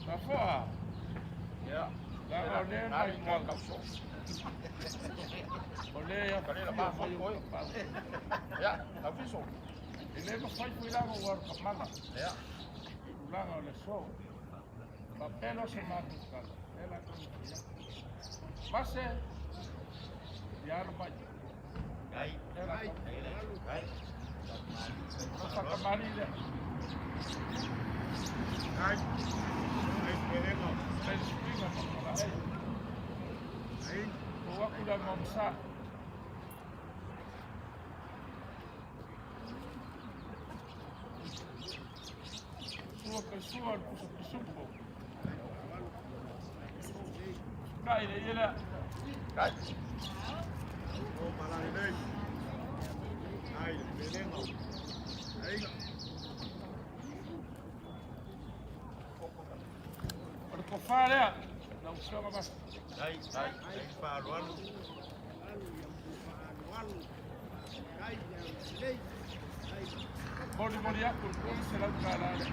Safoa. Ia. Leaga o lea matau. O lea e afifio mai ou tapaau. Ia, Laufiso. E le mafai foi la ona ou alu kamala. Ia. I tulaga o le aso. Faapea lea o se matou tala. Lea la tau fai atu. Mase, ia alo mai. Lea la tau fai atu. O le faatamalii lea. Fai le suiga ma Malae. Tuu atu le Mamsa. Sua kai sua le pusa pisupo. Kai le ia lea. Kai. O le tofa lea, lau Afioga Masi. Molimoli atu le $300 lea.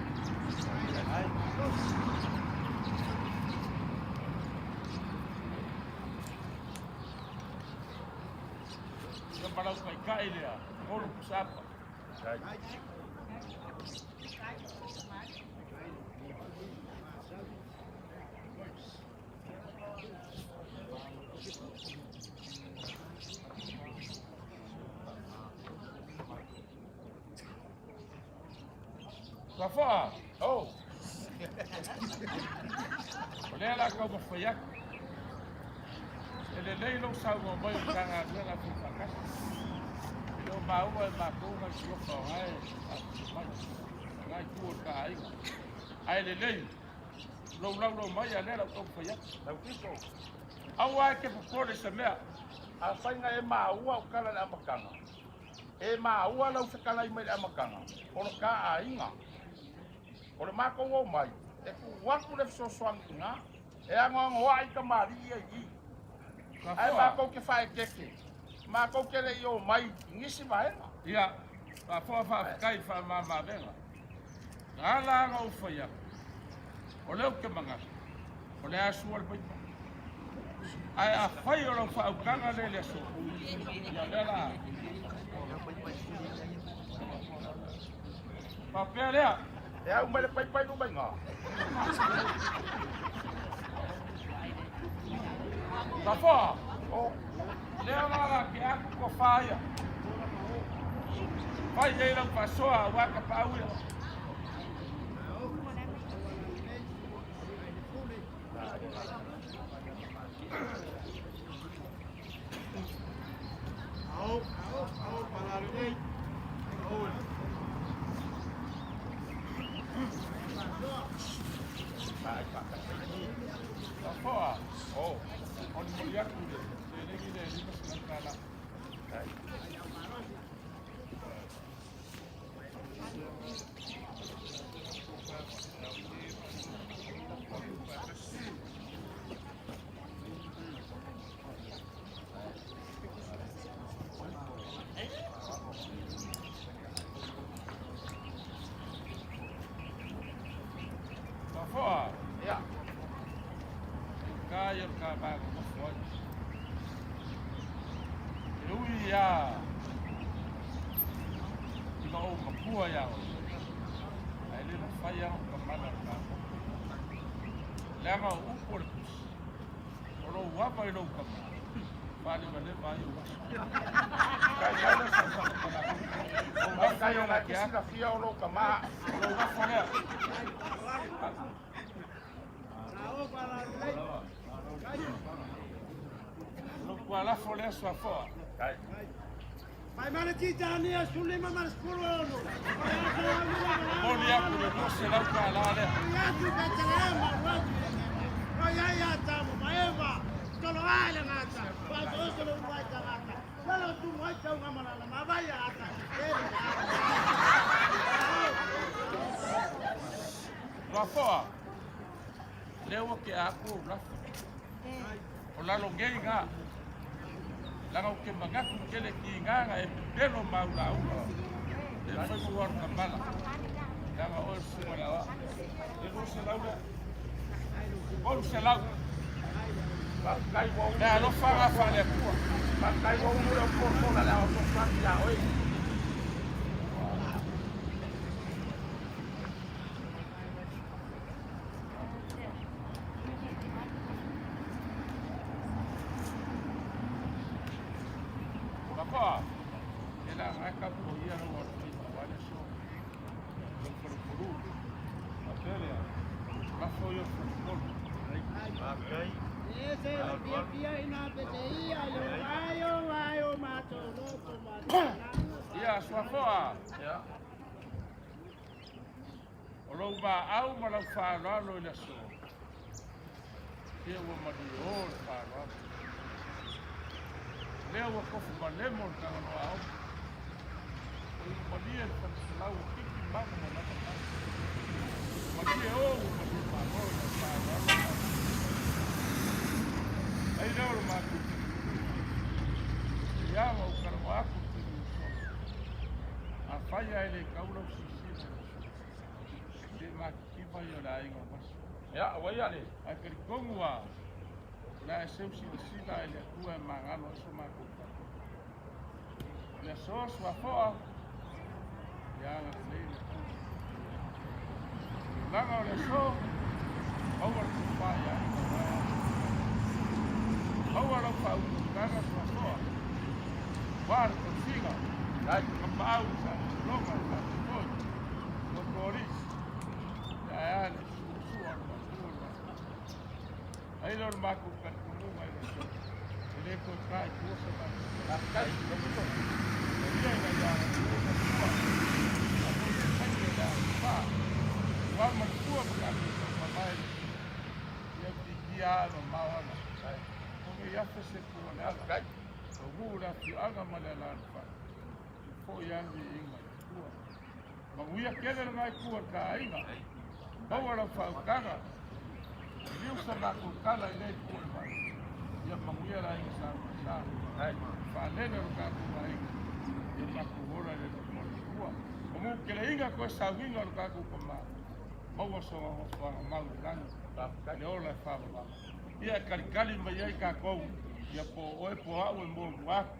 Ia Ma lau taitai lea, Olo Pusapa. Lafoa, oh. O lea la kau mafai atu. E lelei lou saunoa mai o Matagaluega e faatasi. E le o maua e matou nai suafa o la e afifio mai. O la itu o le ta aiga. Ae lelei lou laulau mai a lea la ou taumafai atu. Laufiso. Aua e te popole i se mea. Afai na e maua au tala i le amataga, e maua lau fetalai mai le amataga, o le ta aiga. O le matou omai, e tuu atu le fesoasoani i ina, e anoanoai tamalii ia i i. Ae matou te faaeteete, matou te le i omai i nisi vaega. Ia, faafofoga faafetai i le faamama-avega. Na ala ona ou fai atu, o lea ou te manatu, o le a sua le paipa. Ae afai o lau faautaga lea i le aso, ia o lea la a faapea lea. E au mai le paipa i luma i ina. Tafoa, o lea la la ke aku tofa ia. Fai ai lau faasoa aua tapaau ia. Tafoa, o le moli atu i le seleni lea e $500. Tafoa, Ia. ka ia ka ba ko foi. E ui ia i ma o mapua ia o. Ae le mafai ona ka mana o ka. Leaga o upu o le pusi. O lou ava i lou kama. Faalevaleva ai ou aso. Kai kai le sa sa O Kai gafa kai ia o la na ke te atu. silafia o lou kama. O lou gafa lea. O lou tualafo lea suafoa. Kai. Mai mana titania sulima mana sepuluh ono. Momoli atu le $200 lea. Atu Betelehema, atu. Oi ai ata mo maeva. Tolo ai le ngata. Pa so so lo mai tangata. Wala tu mai tau ngamana la mavaya ata. Suafoa. Lea ua ke aku ou lafo. O lalo ngei ngā. Laga ou te manatu tele ki ngā e pepelo maulaula. Le fai mua o le kamala. Laga oe le susuga i le aoao. Le 200 lea. 300. Faafetai ua Le alofa gafa a le Atua. Faafetai ua ulu le aufofola le ao fesoasoani ia oe. Pakoa, e la ngai ka po ia lau alofaiva aua le aso. Lou falepolu. Faapea lea, lafo ia o le falepolu. Ese pia pia ina peteia yo ayo ayo mato loto mato. Ia, suafoa. Ia. O lou maau ma lau faaaloalo i le aso. Ia ua malie o le faaaloalo. Lea ua tofu malemo le tagaloa ao. O i malie le faleselau o kiki maga ma lama mai. Malie o ua malie malo i lau faaaloalo. Ai lea o le matou tilituliga. Ia ma ou talanoa atu le taimi ua sola. Afai lava e le tau lau silasila i le aso. Se matitiva ia o le aiga o Masi. Ia, ua ia le. Ae talitonu lava, o le a e seu silasila i le Atua e magalo ai so matou tala. Le aso suafoa, ia agalelei le Atua. Tulaga o le aso, maua le tofa ia aiga o lae atu. Maua lau faautautaga suafoa, ua le tausiga, kapaau i faamasinoga e faatofoi, lotoalii, ae a le suasua o le matua o le matua. Ai lea o le matou talitonuga i le aso, e le toe ta i tua se matou Faafetai. Manuia ina ia agalelei le Atua, a mo se taimi o le a fa. Ua manatua ma tatou taumamae le Atua. Ia utiitia a e mamao ala. O nei afe se pua le ala. Taunuu le afioaga ma le alaalafaga. E foi lava le viiga i le Atua. Manuia tele lena itu o le ta aiga. Maua lau faautaga. Liliu sa matou tala i lea itu o le malu. Ia manuia le aiga sa ma sa. Faalele o le tatou aiga. Ia matou ola i le alofa o le Atua. Mamu keleiga toe sauniga o le tatou tama. Maua sona nofoaga mau i le lagi. Le ola e faavavau. Ia e kalikali mai ai tatou. Ia po o oe po o au e muamua atu.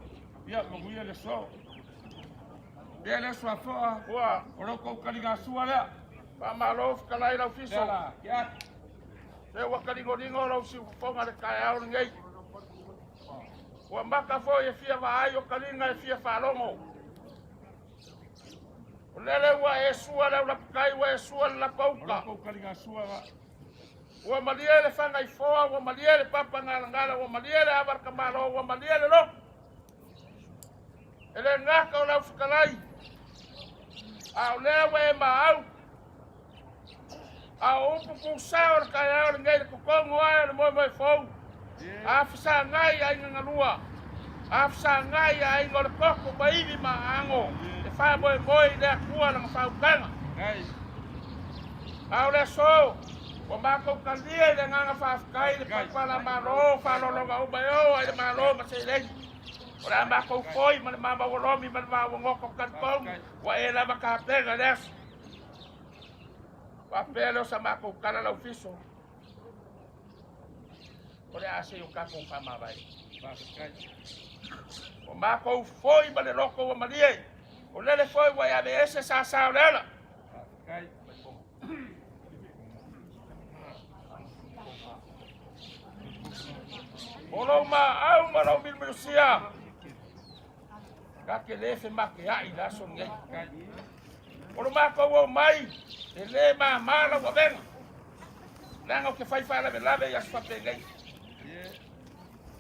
Ia manuia le aso. Ia le suafoa, Ua o lo tou taligasua lea. Faamalo fetalai lau fiso. Lea la, ke atu. Se ua taligoligo lou siufofoga le taeao lenei. Ua maka foi e fia vaai o taliga e fia faalogo. O lele ua e sua le aulapatai, ua e sua le lapauta. O lo tou taligasua la. Ua malie le fagaifoa, ua malie le papa galagala, ua malie le ava le tamalo, ua malie le lotu. E le gata o lau fetalai, a o lea ua e maau, a o upu tusa o le taeao lenei le totogo ae o le moemoe fou, a fesagai aiga galua, a fesagai aiga o le toto ma ivi ma aano, e faamoemoe i le Atua lana faautaga. A o le aso, ua matou talia i le agaga faafetai le palapala Malo, faaaloaloga uma e oo ai le Malo ma seleni. O le a matou foi ma le mamauolomi ma le vaogoto talitonu ua e lava tapena i le aso. Faapea lea o sa matou tala lau fiso. O le a se i o tatou faamavae. Ua matou foi ma le loto ua malie. O lele foi ua e aveese sa sa o le ala. O lou maau ma lou milumilusia, ta te le femateai i le aso lenei. O lo matou o mai, e le māmā lau avega, leaga ou te fai faalavelave i aso faapenei.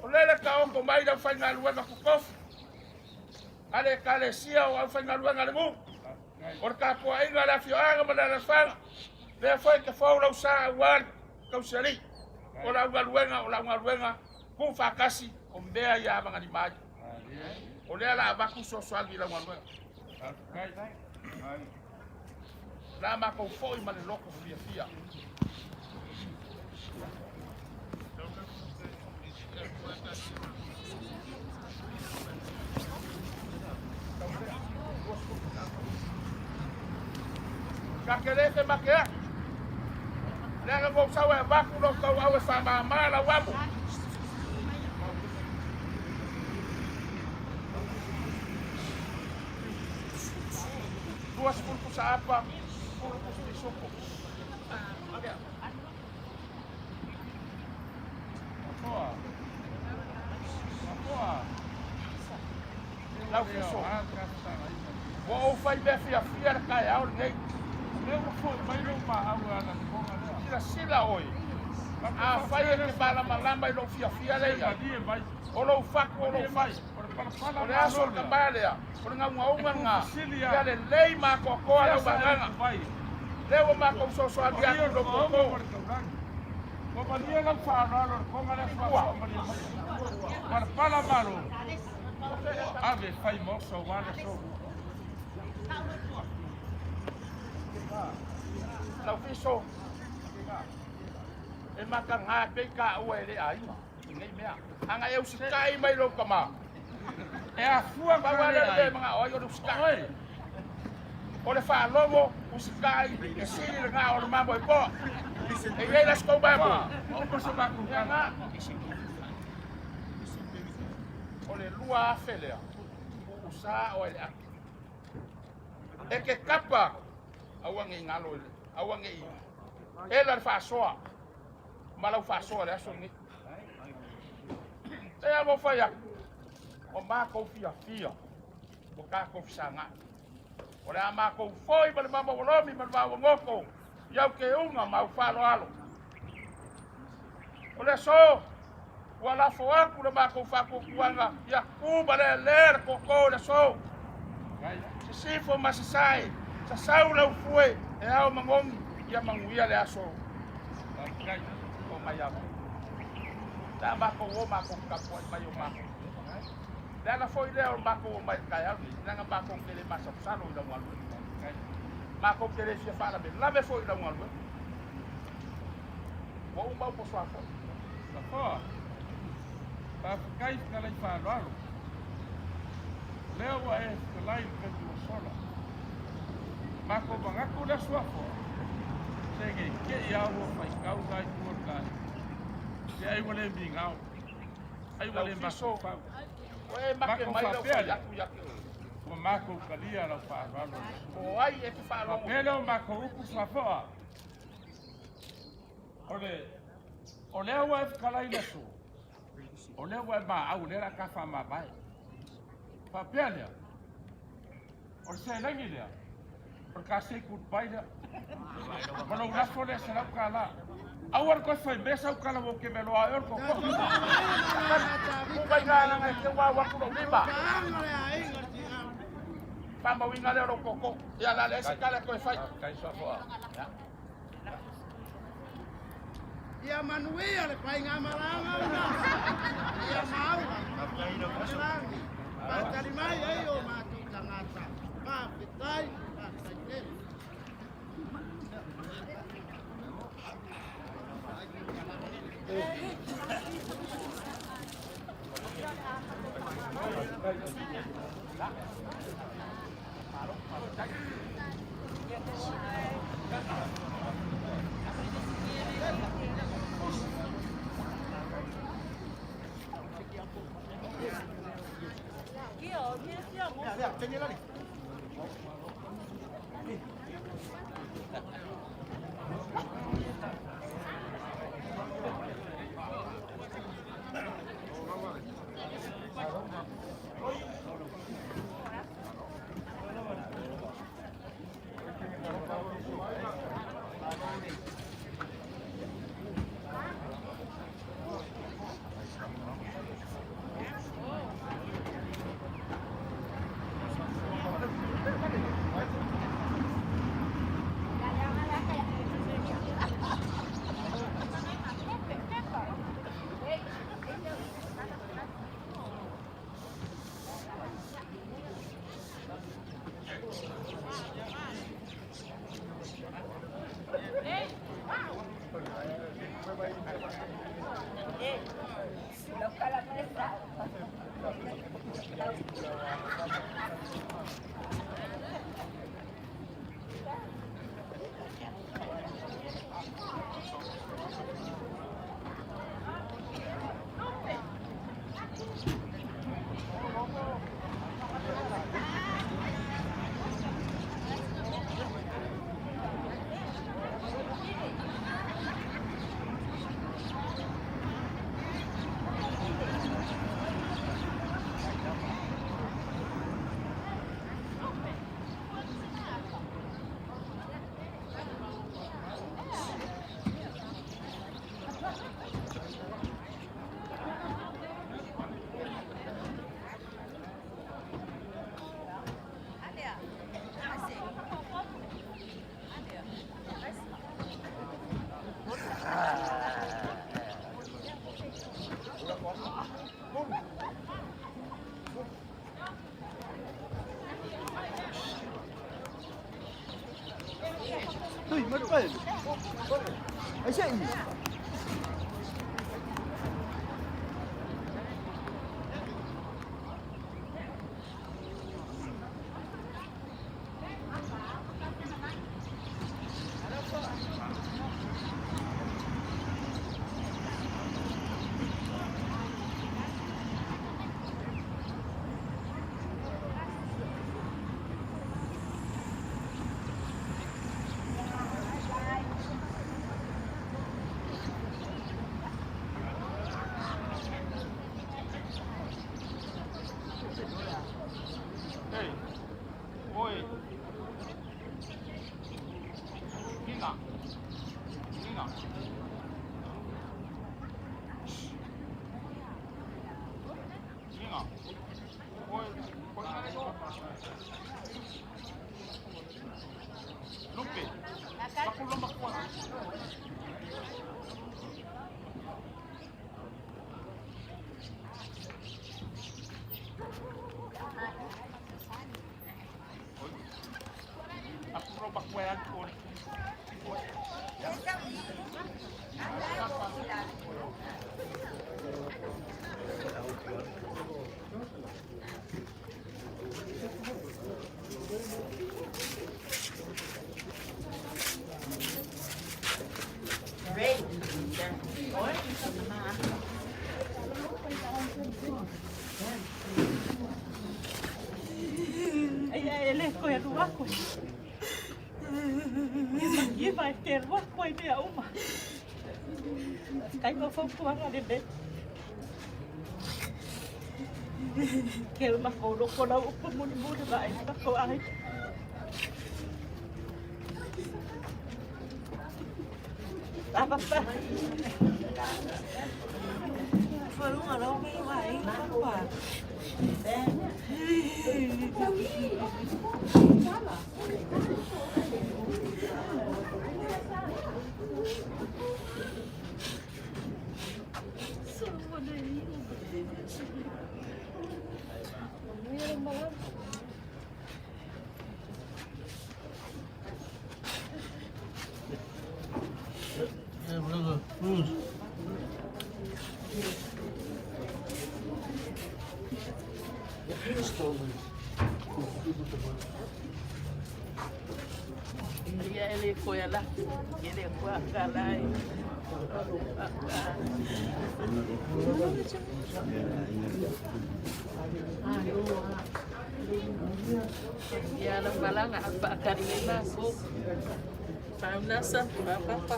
O lele taoto mai le aufaigaluega totofi a le Ekalesia o aufaigaluega a le nuu, o le tapuaiga a le afioaga ma le alafaga, lea foi e te fou lau sa aua le tausialii. O lau galuega, o lau galuega, tuufaatasi o mea ia avagalima ai. O lea la avatu fesoasoani i lau galuega. La matou foi ma le loto fiafia. Ka ke le femakea. Leaga ua ou sau e avatu lou tauau e faamama lau amo. 20 pusa apa, 10 pusa pisupo. Mafoa. Mafoa. Lau fiso. Ua ou fai mea fiafia le taeao lenei. Lea ua foi mai lou maau e ala i lea. Silasila oe. Afai e te malamalama i lou fiafia lea ia. O lou fatu o lou fatu. O le aso o le tama lea, o le gaugauga lena, ia lelei ma atoatoa lau vagaga. Lea ua matou fesoasoani atu i lou toto. Ua malie lau faaaloalo i le koga lea soasoa malie mai. Palapala malo. Ave fai ma oso aua le aso. Laufiso, e mataga pei taua e le aiga i nei mea. A na e usitai mai lou tama, E afua pau lava lea o le mea e manao ai o le usitai. O le faalogo usitai e sili lena o le mamoe poa. E i ai la se tou mamoe. Ia na. O le 2000 lea, uu sao ai le atu. E ke kapa, aua ne i galo i le, aua ne i ela le faasoa, ma lau faasoa i le aso lenei. E a ua fai atu, ua matou fiafia, ua tatou fesagai. O le a matou foi ma le mamaualomi ma le vaoagoto i au teuga ma au faaaloalo. O le aso, ua lafo atu le matou faatuatuaga ia tu ma lealea le toto i le aso. Sisifo ma sasae, sasau le aufue e ao manogi ia manuia le aso. O mai ava. Le a matou o matou tapuai mai o matou. Le ala foi lea o matou o mai i le taeao lenei, leaga matou te le masalosalo i lau galuega. Matou te le fia faalavelave foi i lau galuega. Ua uma upu o Suafoa. Suafoa, faafetai fetalai faaaloalo. O lea ua e fetalai i le taimi ua sola. Matou manatu lea Suafoa, se nei te i lava ua faitau la itu o le taeao. Se ai ua le migao, ai ua le mafaufau. Ua e make Matou mai lau faapea fai lea, atu ia te oe. ua matou talia lau faaaloalo i le aso. O ai e te faalogo? Faapea lea o matou upu Suafoa, o le o lea ua e fetalai i le aso, o lea ua e maau, o lea o le a ta faamavae. Faapea lea, o le seleni lea, o le ta say goodbye lea. Ma lou lafo lea $100. Aua le toe fai mea sau tala ua ou te meloa ai o le toto. Uka i lalaga e te ua au atu lou lima. Faamauina lea o lou toto. Ia la leai se tala e toe fai. Faafetai Suafoa. Ia manuia le faigamalaga ona. Ia maua lagi. Faatali mai ai o matou tagata. Faafetai, faafetai tele. aiga. Oe, koina le o. Lupe. Aku loma kwa. Aku loma kwa aku. Ai le koe rua koe. Ia vai te rua koe mea uma. Kai mo fautuaga lelei. Ke makou loko lau upu mulimuli vaai le makou aiga. Papa. Faluga lau mei vaaiga papa. Yeah, brother, Bruce. Ia e le koe ala. E le koe akala e. Ia la malanga apa akari me mako. Paunasa, papa.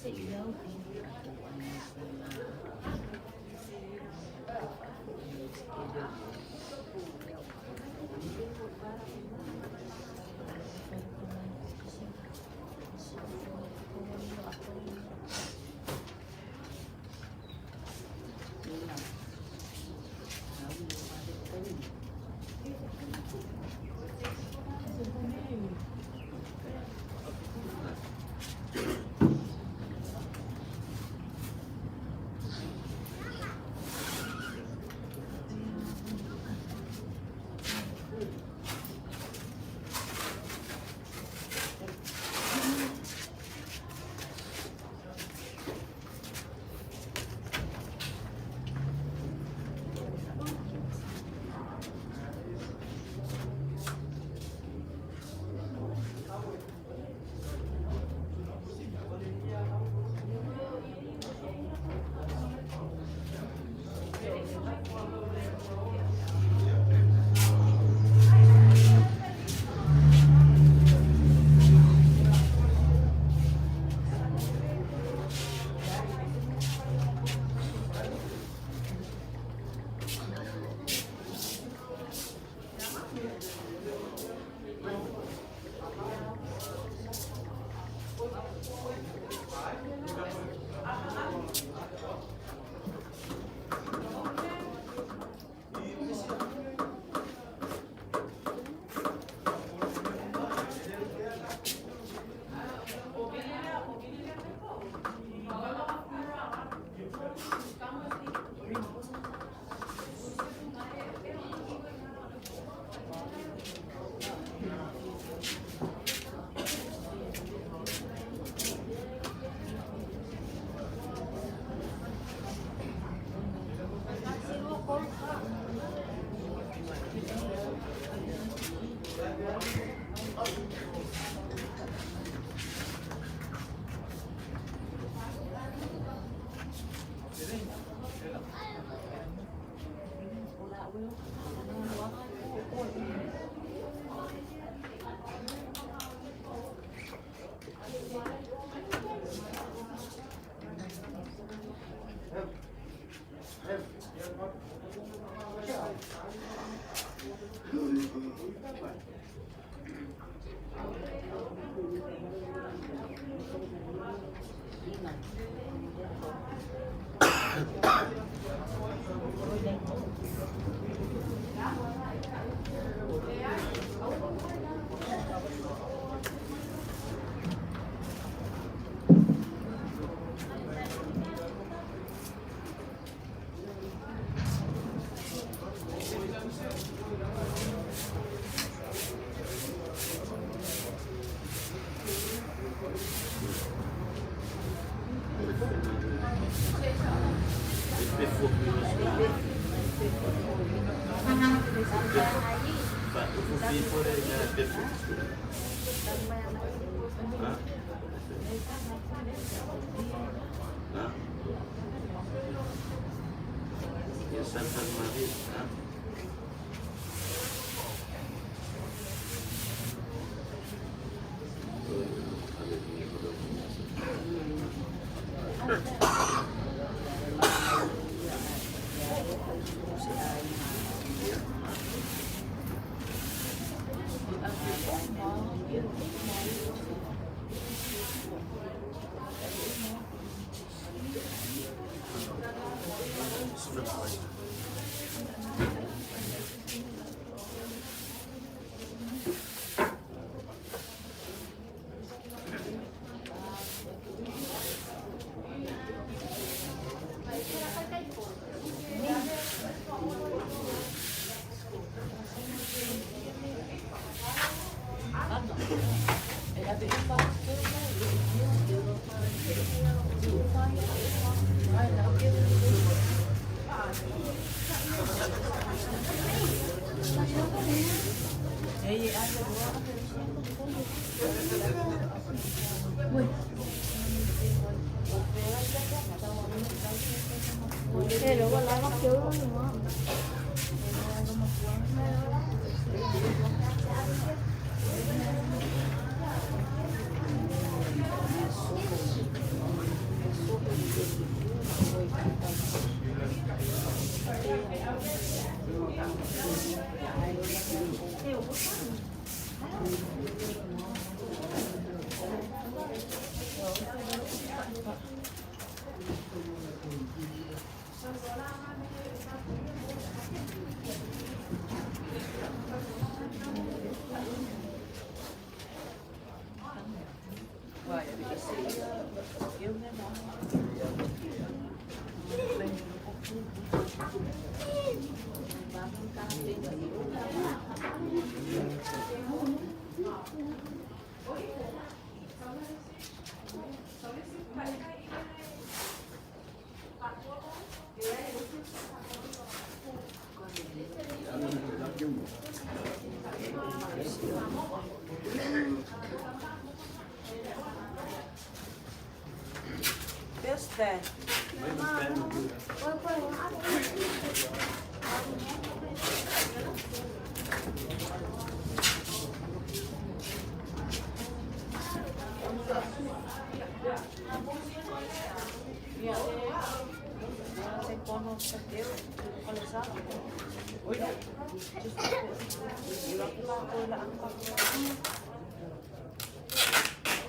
Sa ilaw.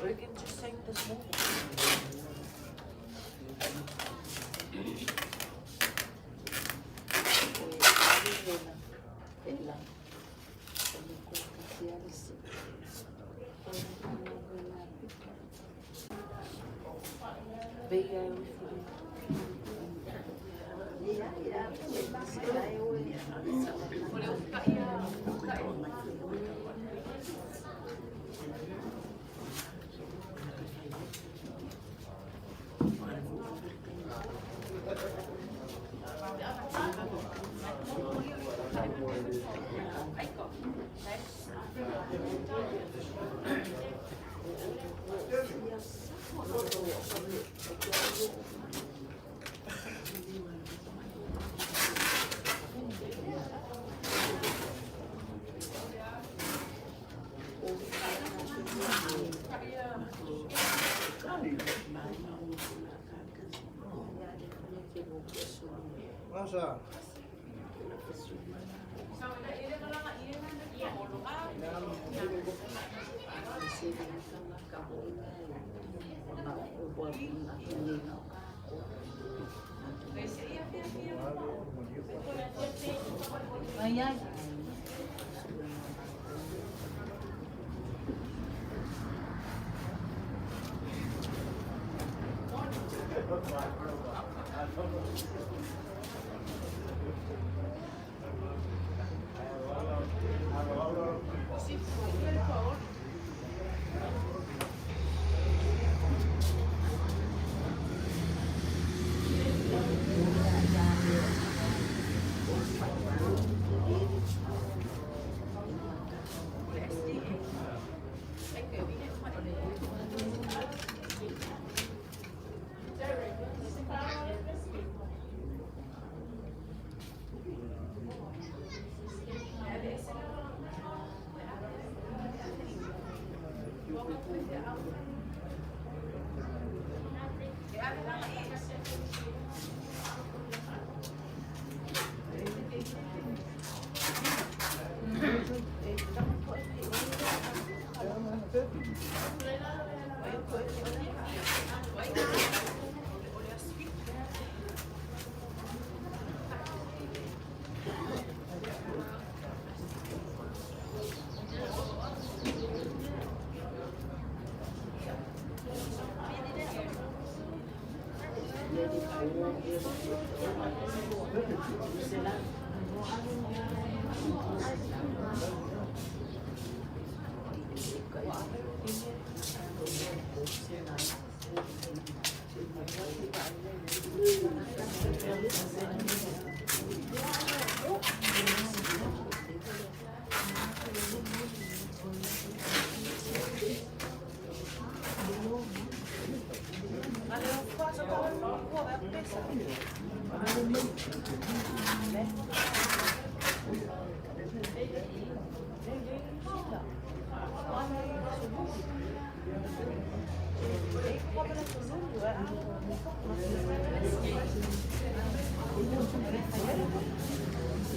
We can just sing this morning. Masa. Ayan.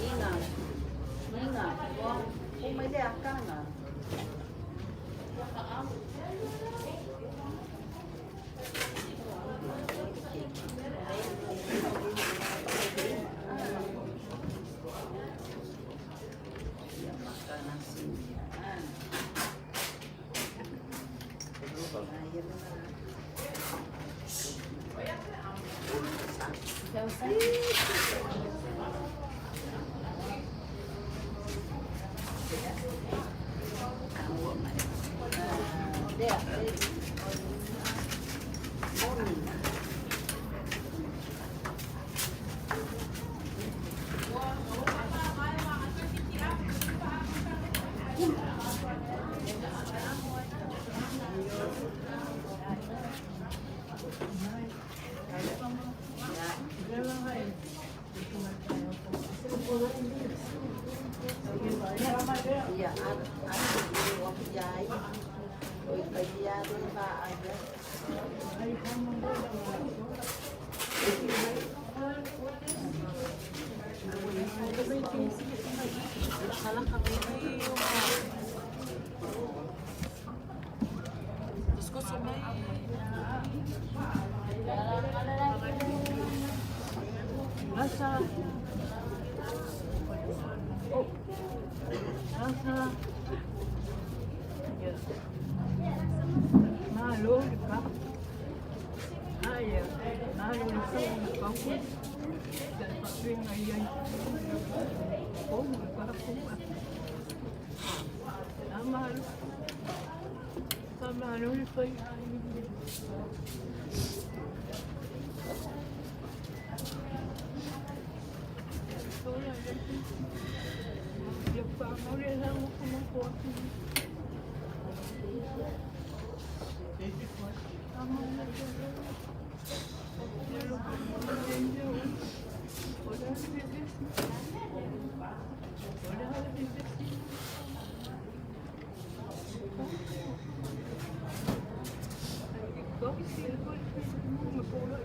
Inga. Inga. O mai le akanga. Ia makana sinia. Ia anu o iai. O ia ba ai. Asa. Oh. Asa. Malo le pa. Ai, malo le pa le pa ku. Sa pa pinga ai. Oh, le pa ku. Malo. Malo le pa. Thank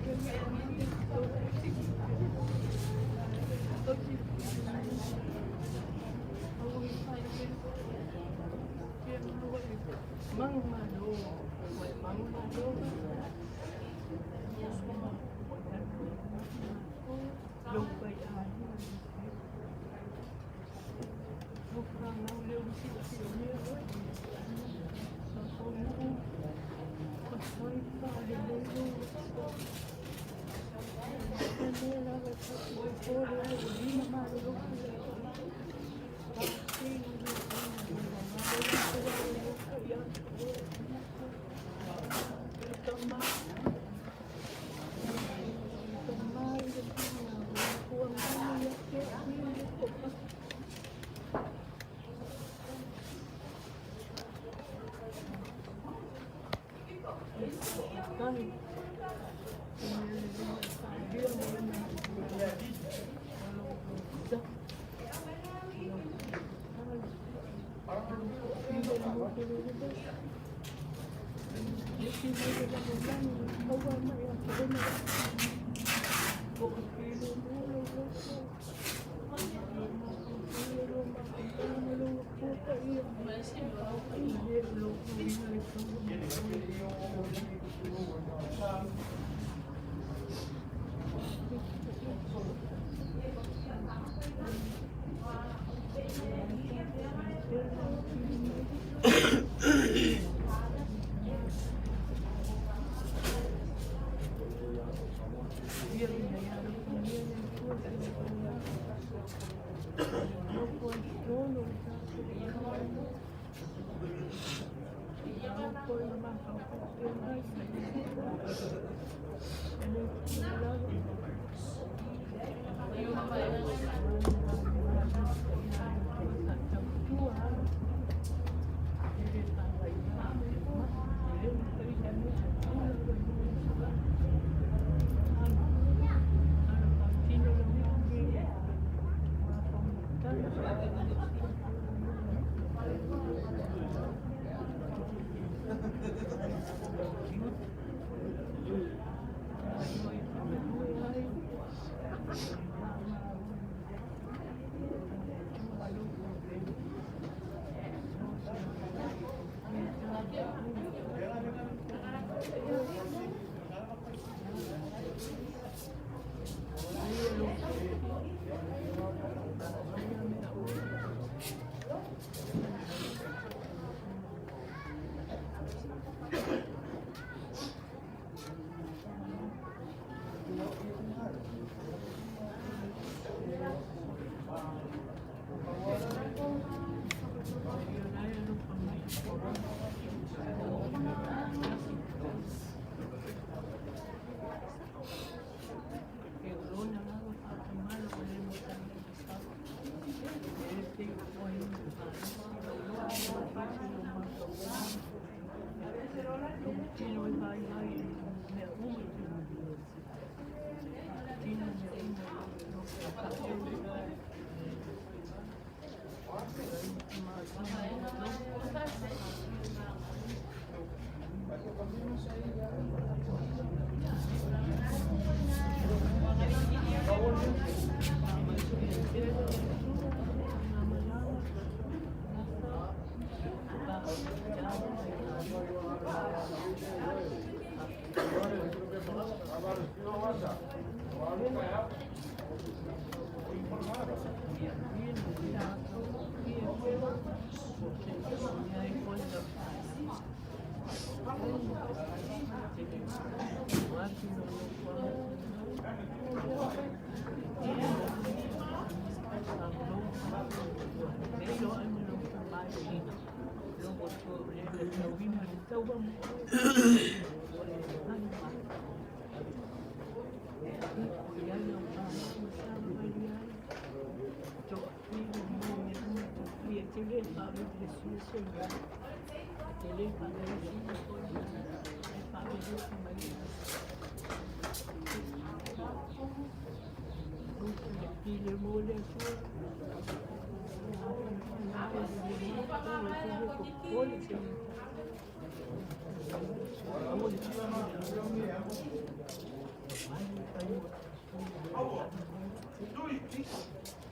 you.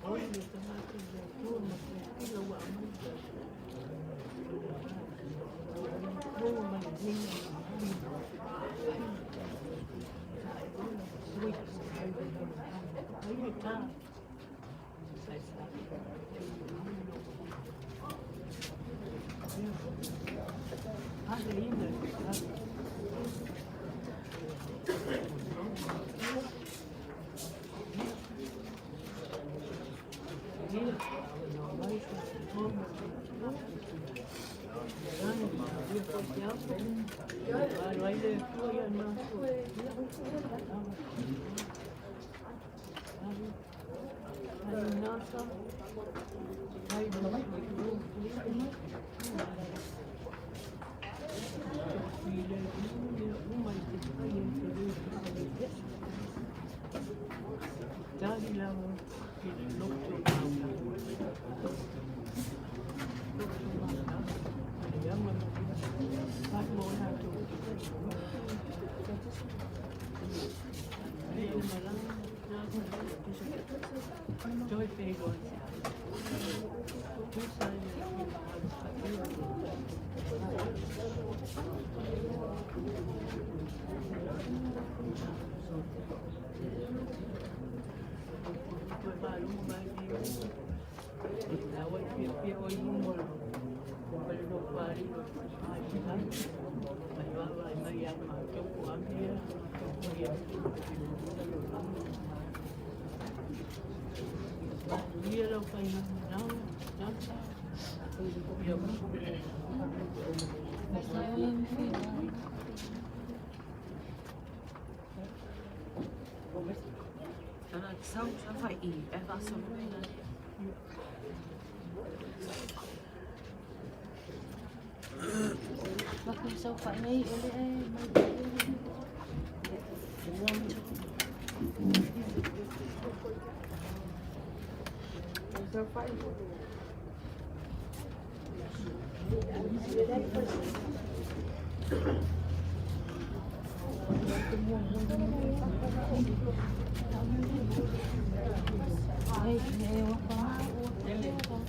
O le tagata i le Atua ma silasila ua aumai maua mai lenei ai le ta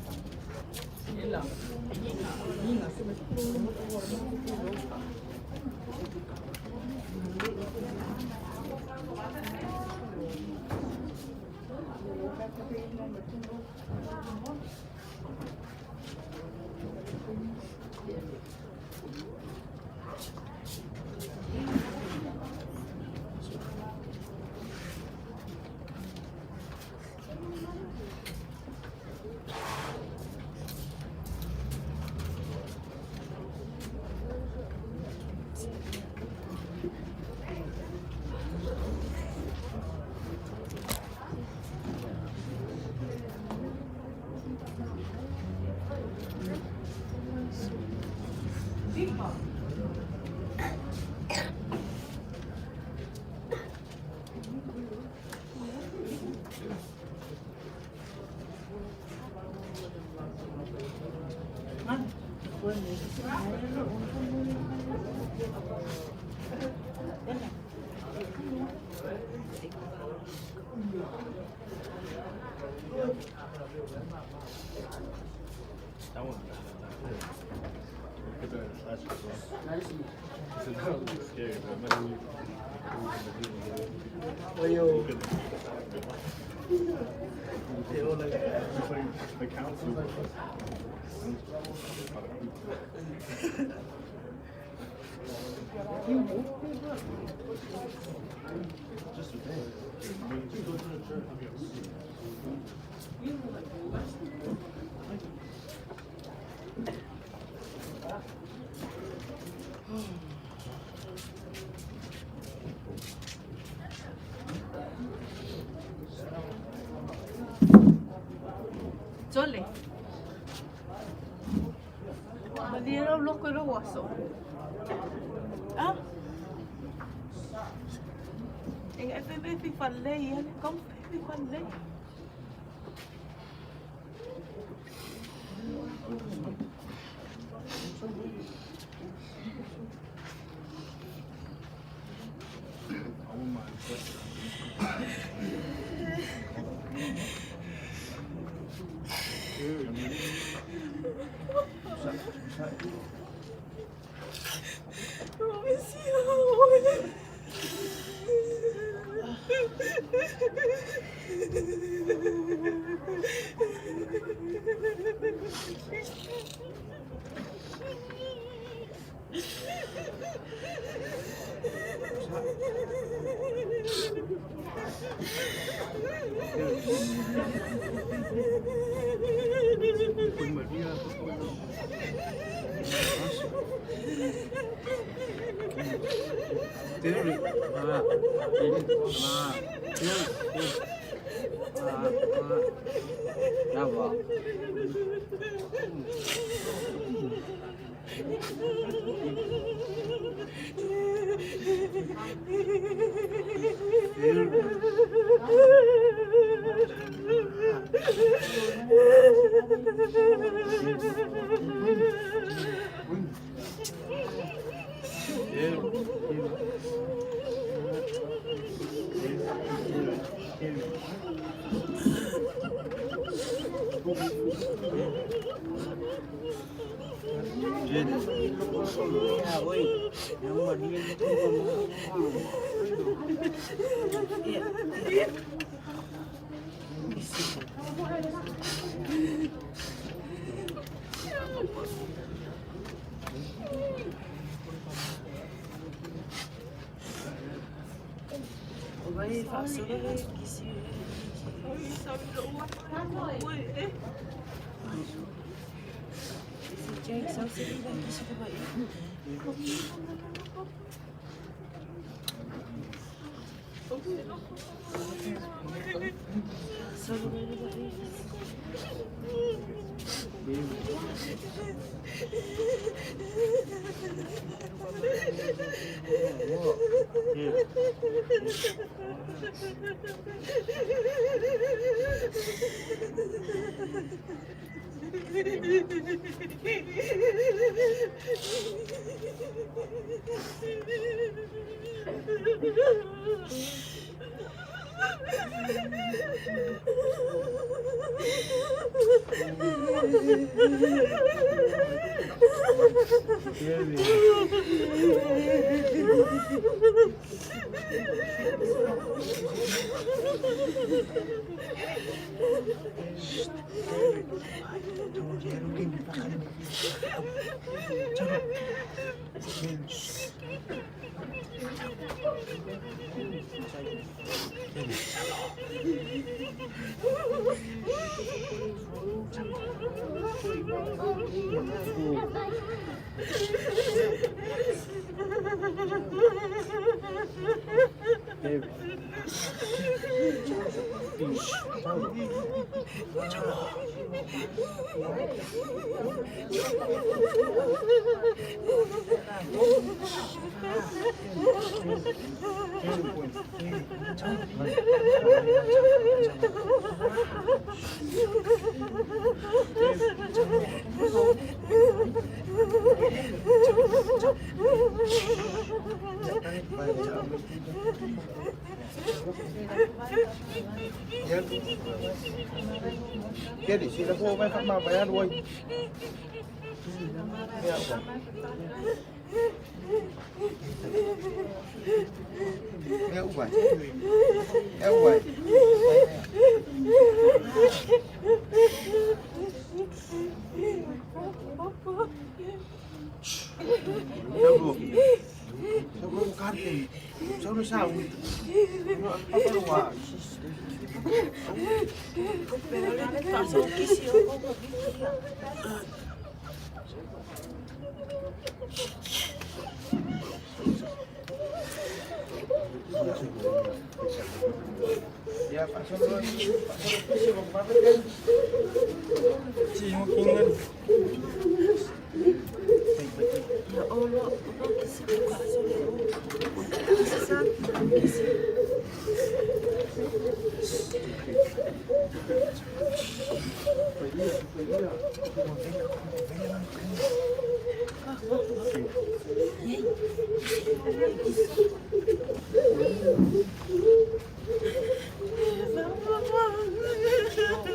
Jole. Malie lau loko i lou aso. Ah? E ngai pe pe fi falei ale kau pe fi falei.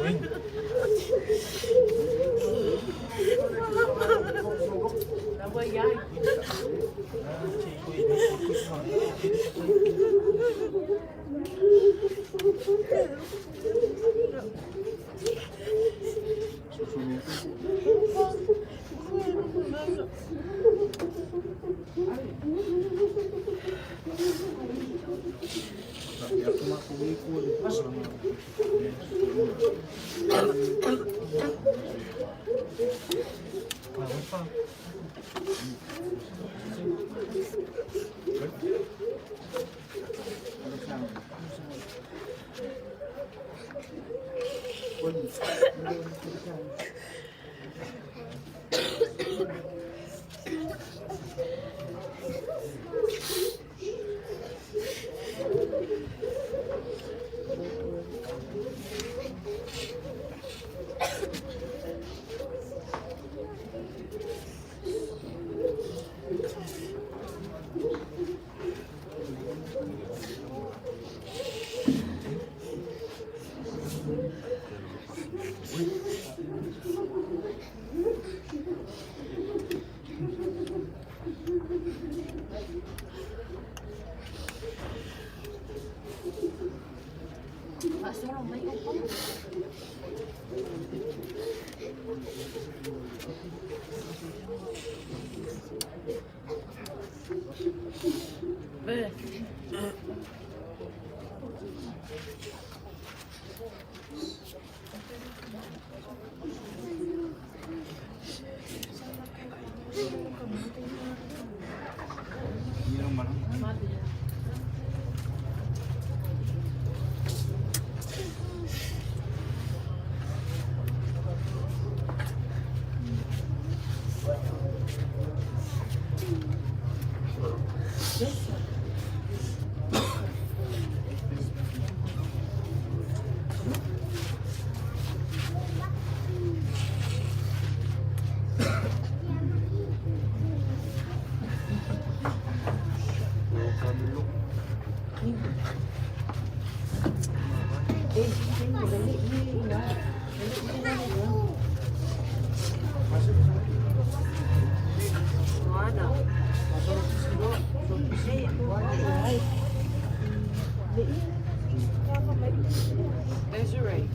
Wing. Faasolo mai outou. Desiree.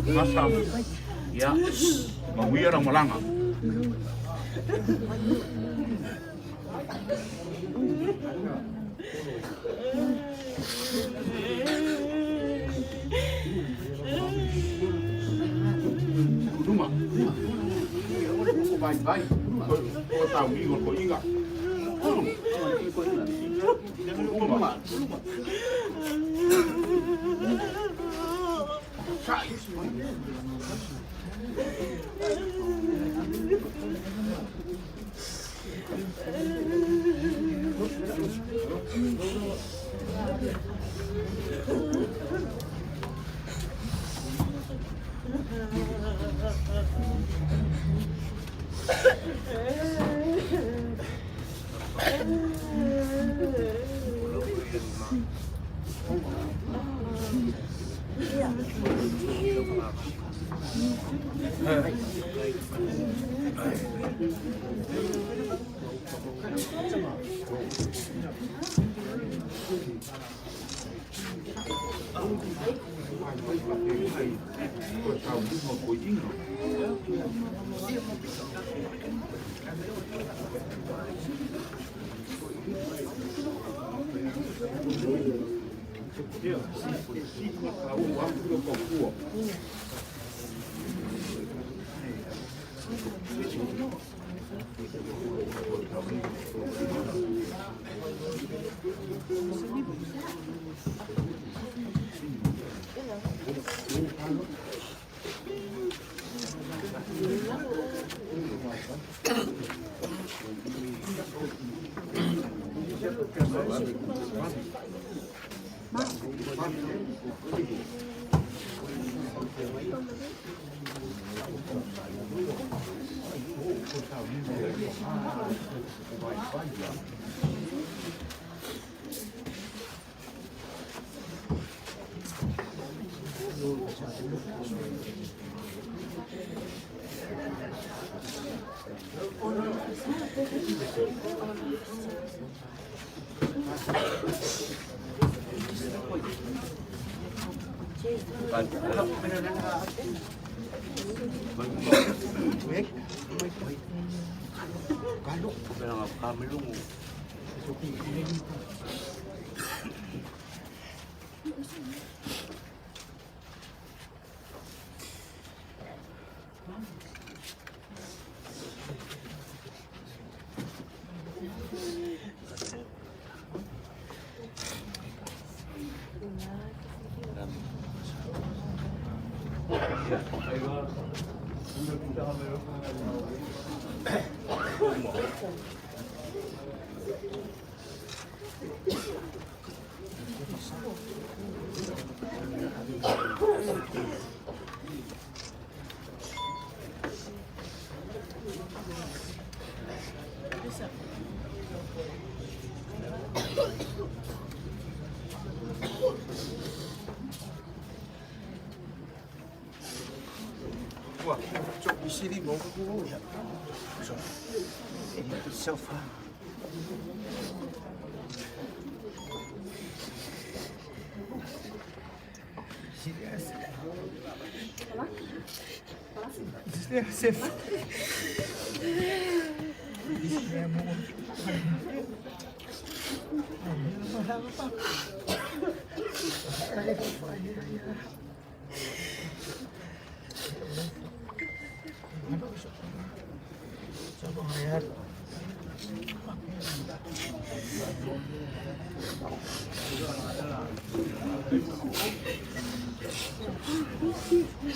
Gasa. Ia. Manuia lau malaga. Luma. O vai vai. O tau mi o inga. Luma. Sai. O tau mi o inga. Ia, si ko tau aku lo ko.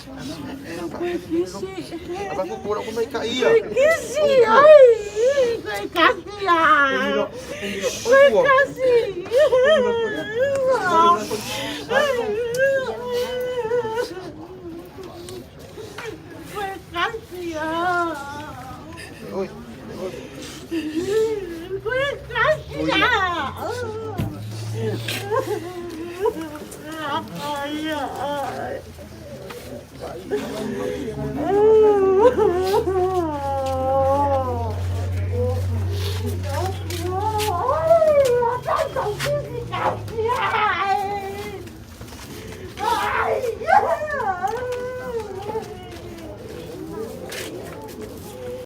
Koe kisi. Avatu pula ko mai ka ia. Koe kisi, ai. Koe kasi a. Koe kasi. Koe kasi a. Oi. Koe kasi a. Ai, ai.